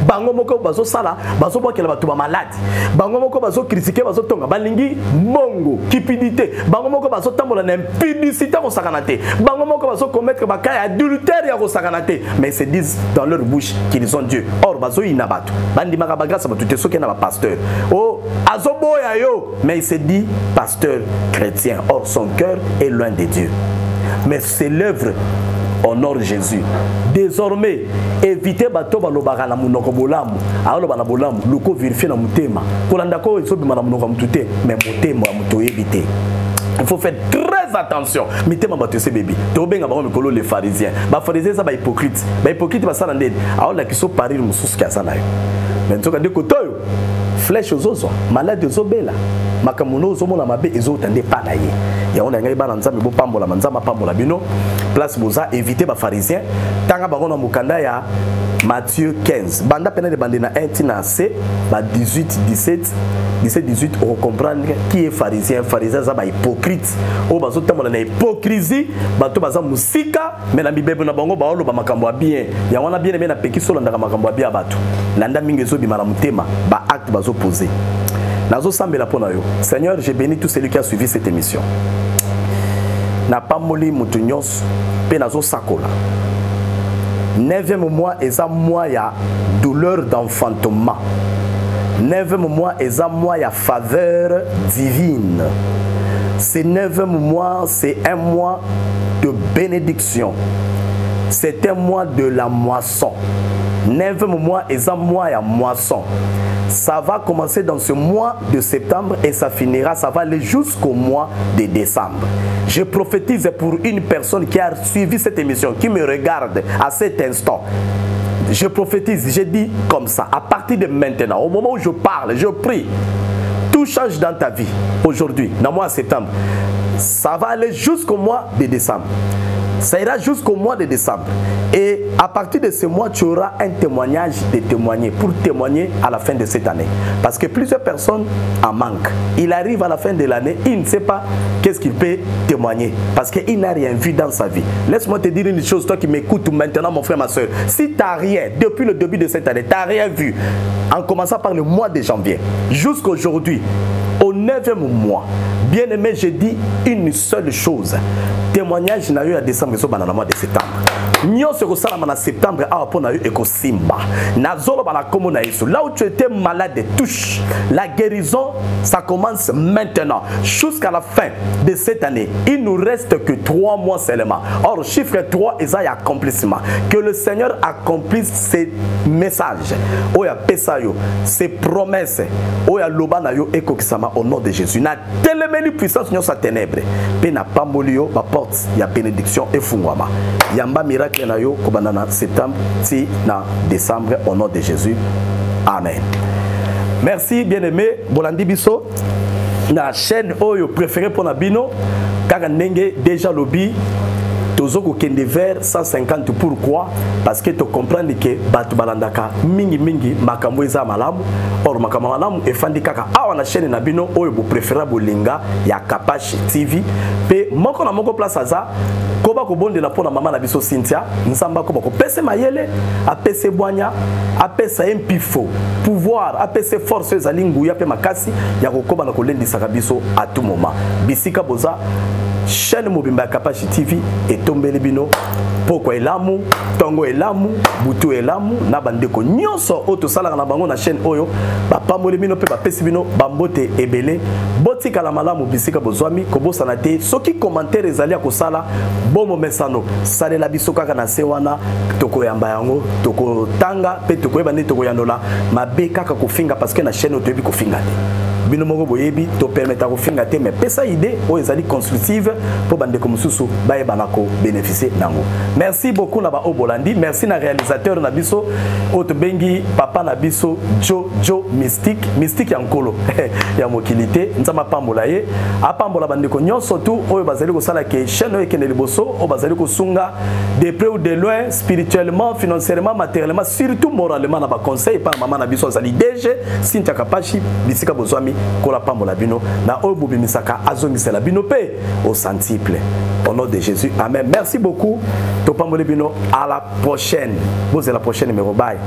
bango moko bazosala, bazobwakela bato bamaladi, bango moko bazokritike, bazotonga, balingi mbongo, cupidité, bango moko bazotambola na impudicité kosakana te, bango moko bazokommettre baka ya adultère ya kosakana te, mais ils se disent dans leur bouche qu'ils ont Dieu. Or bazoyina bato, bandimaka bagrâce ya bato te. Soki na bapasteur o azoboya yo, mais il se dit pasteur chrétien, or son cœur est loin de Dieu. Mais c'est l'œuvre honore Jésus. Désormais, évitez bato balobaka na monoko bolamu, aoloba na bolamu, luko vérifier na motema. Kolanda ko ezobima na monoko ya motu te, mais motema ya moto oyebi te. Il faut faire très attention. Mitema bato ese bebi. Tobenga bango mikolo les pharisiens. Ba pharisiens eza ba hypocrite. Ba hypocrite basala ndeni. Aolakisa parire mosusu ki aza na yo. Mais nzoka nde kotoyo flèche ozozwa, malade ozobela, makambo no ozomona mabe ezouta nde pa na ye. Yango na ngai, bana Nzambe, bopambolama, Nzambe apambola bino place boza. Éviter ba pharisien. Tanga bango na mokanda ya Matthieu 15, banda pene ebandi na 1 tina c ba 18, 17, 17, 18, okocomprendre qui est pharisien. Pharisien aza ba hypocrite oyo bazotambola na hypocrisie. Bato baza mosika, mais na mibebo na bango baoloba makambo ya bien. Yango wana, bien aimé, napekisi olandaka makambo ya bien ya bato. Landa mingi ezobima na motema, baacte bazopose. Nazosambela mpo na yo. Seigneur, je bénis tout celui qui a suivi cette émission. Napamboli moto nyonso mpe nazosakola 9e mois eza mois ya douleur d'enfantement, 9e mois eza mois ya faveur divine. Ce 9e mois, c'est un mois de bénédiction, c'est un mois de la moisson. 9e mois eza mois ya moisson. Ça va commencer dans ce mois de septembre et ça finira, ça va aller jusqu'au mois de décembre. Je prophétise pour une personne qui a suivi cette émission, qui me regarde à cet instant. Je prophétise, je dis comme ça, à partir de maintenant, au moment où je parle, je prie, tout change dans ta vie aujourd'hui, dans le mois de septembre. Ça va aller jusqu'au mois de décembre. Ça ira jusqu'au mois de décembre. Et à partir de ce mois, tu auras un témoignage de témoigner, pour témoigner à la fin de cette année. Parce que plusieurs personnes en manquent. Il arrive à la fin de l'année, il ne sait pas qu'est-ce qu'il peut témoigner. Parce qu'il n'a rien vu dans sa vie. Laisse-moi te dire une chose, toi qui m'écoutes maintenant, mon frère, ma soeur. Si tu n'as rien, depuis le début de cette année, tu n'as rien vu, en commençant par le mois de janvier, jusqu'à aujourd'hui, au 9e mois, bien-aimé, je dis une seule chose. Témoignage na yo ya décembre ezobanda na mois de septembre. Nyonso ekosalama na septembre awa mpo na yo ekosimba. Nazoloba na kombo na Yesu, là où tu étais malade, touche la guérison, ça commence maintenant jusqu'à la fin de cette année. Il nous reste que 3 mois seulement. Or chiffre 3 eza ya accomplissement. Que le Seigneur accomplisse ses messages oyo apesa yo, ses promesses oyo aloba na yo, ekokisama au nom de Jésus. Na telemeli puissance nyonso ya ténèbre mpe napamboli yo, baporte ya bénédiction efungwama. Yamba miracle na yo kobanda na septembre ti na décembre, au nom de Jésus, amen. Merci bien aimé bolandi biso na chaîne oyo préférée pona bino kaka ndenge déjà lobi tozo kokende vers 150. Pourquoi? Parce que to comprendre que bato balandaka mingi mingi makambo eza malamu. Or makambo malamu efandi kaka awa na chaîne na bino oyo bo préféra bolinga ya Kapash TV. Pe moko na moko place aza koba kobondela mpo na mama na biso Cynthia, Nzambe akoba kopesa mayele, apesa bwanya, apesa ye mpifo, pouvoir, apesa force ezali nguya mpe makasi ya kokoba na kolendisaka biso à tout moment. Bisika boza, chaîne mobimba ya Kapash TV etombeli bino pokwa elamu, tongo elamu, butu elamu, na bandeko nyonso oyo tosalaka na bango na chaîne oyo, bapamboli bino mpe bapesi bino bambote ebele. Botikala malamu bisika bozwami, kobosana te soki commentaire ezali ya kosala bomo mesano, salela biso kaka na se wana, tokoyamba yango, tokotanga mpe tokoyeba nde tokoyandola mabe kaka kofinga, parce que na chaîne oyo toyebi kofinga te. Bino moko boyebi, topermettre kofinga te, mais pesa idée oyo ezali constructive mpo bandeko mosusu bayebana kobénéficier nango. Merci beaucoup na baoyo bolandi. Merci na réalisateur na biso oyo tobengi papa na biso Jo Jo Mystique, Mystique ya nkolo ya mokili te. Nzambe apambola ye, apambola bandeko nyonso tu oyo bazali kosala ke chaîne oyo ekende liboso, oyo bazali kosunga de près ou de loin, spirituellement, financièrement, matériellement, surtout moralement na ba conseil par mama na biso azali DG Cynthia Kapashi. Bisika bozwami, kola pambola bino na oyo bobimisaka, azongisela bino pe au centuple. Au nom de Jésus, amen. Merci beaucoup. Topamboli bino, à la prochaine. Bozela la prochaine numéro. Bye.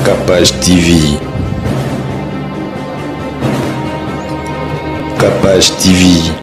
Kapash TV. Kapash TV.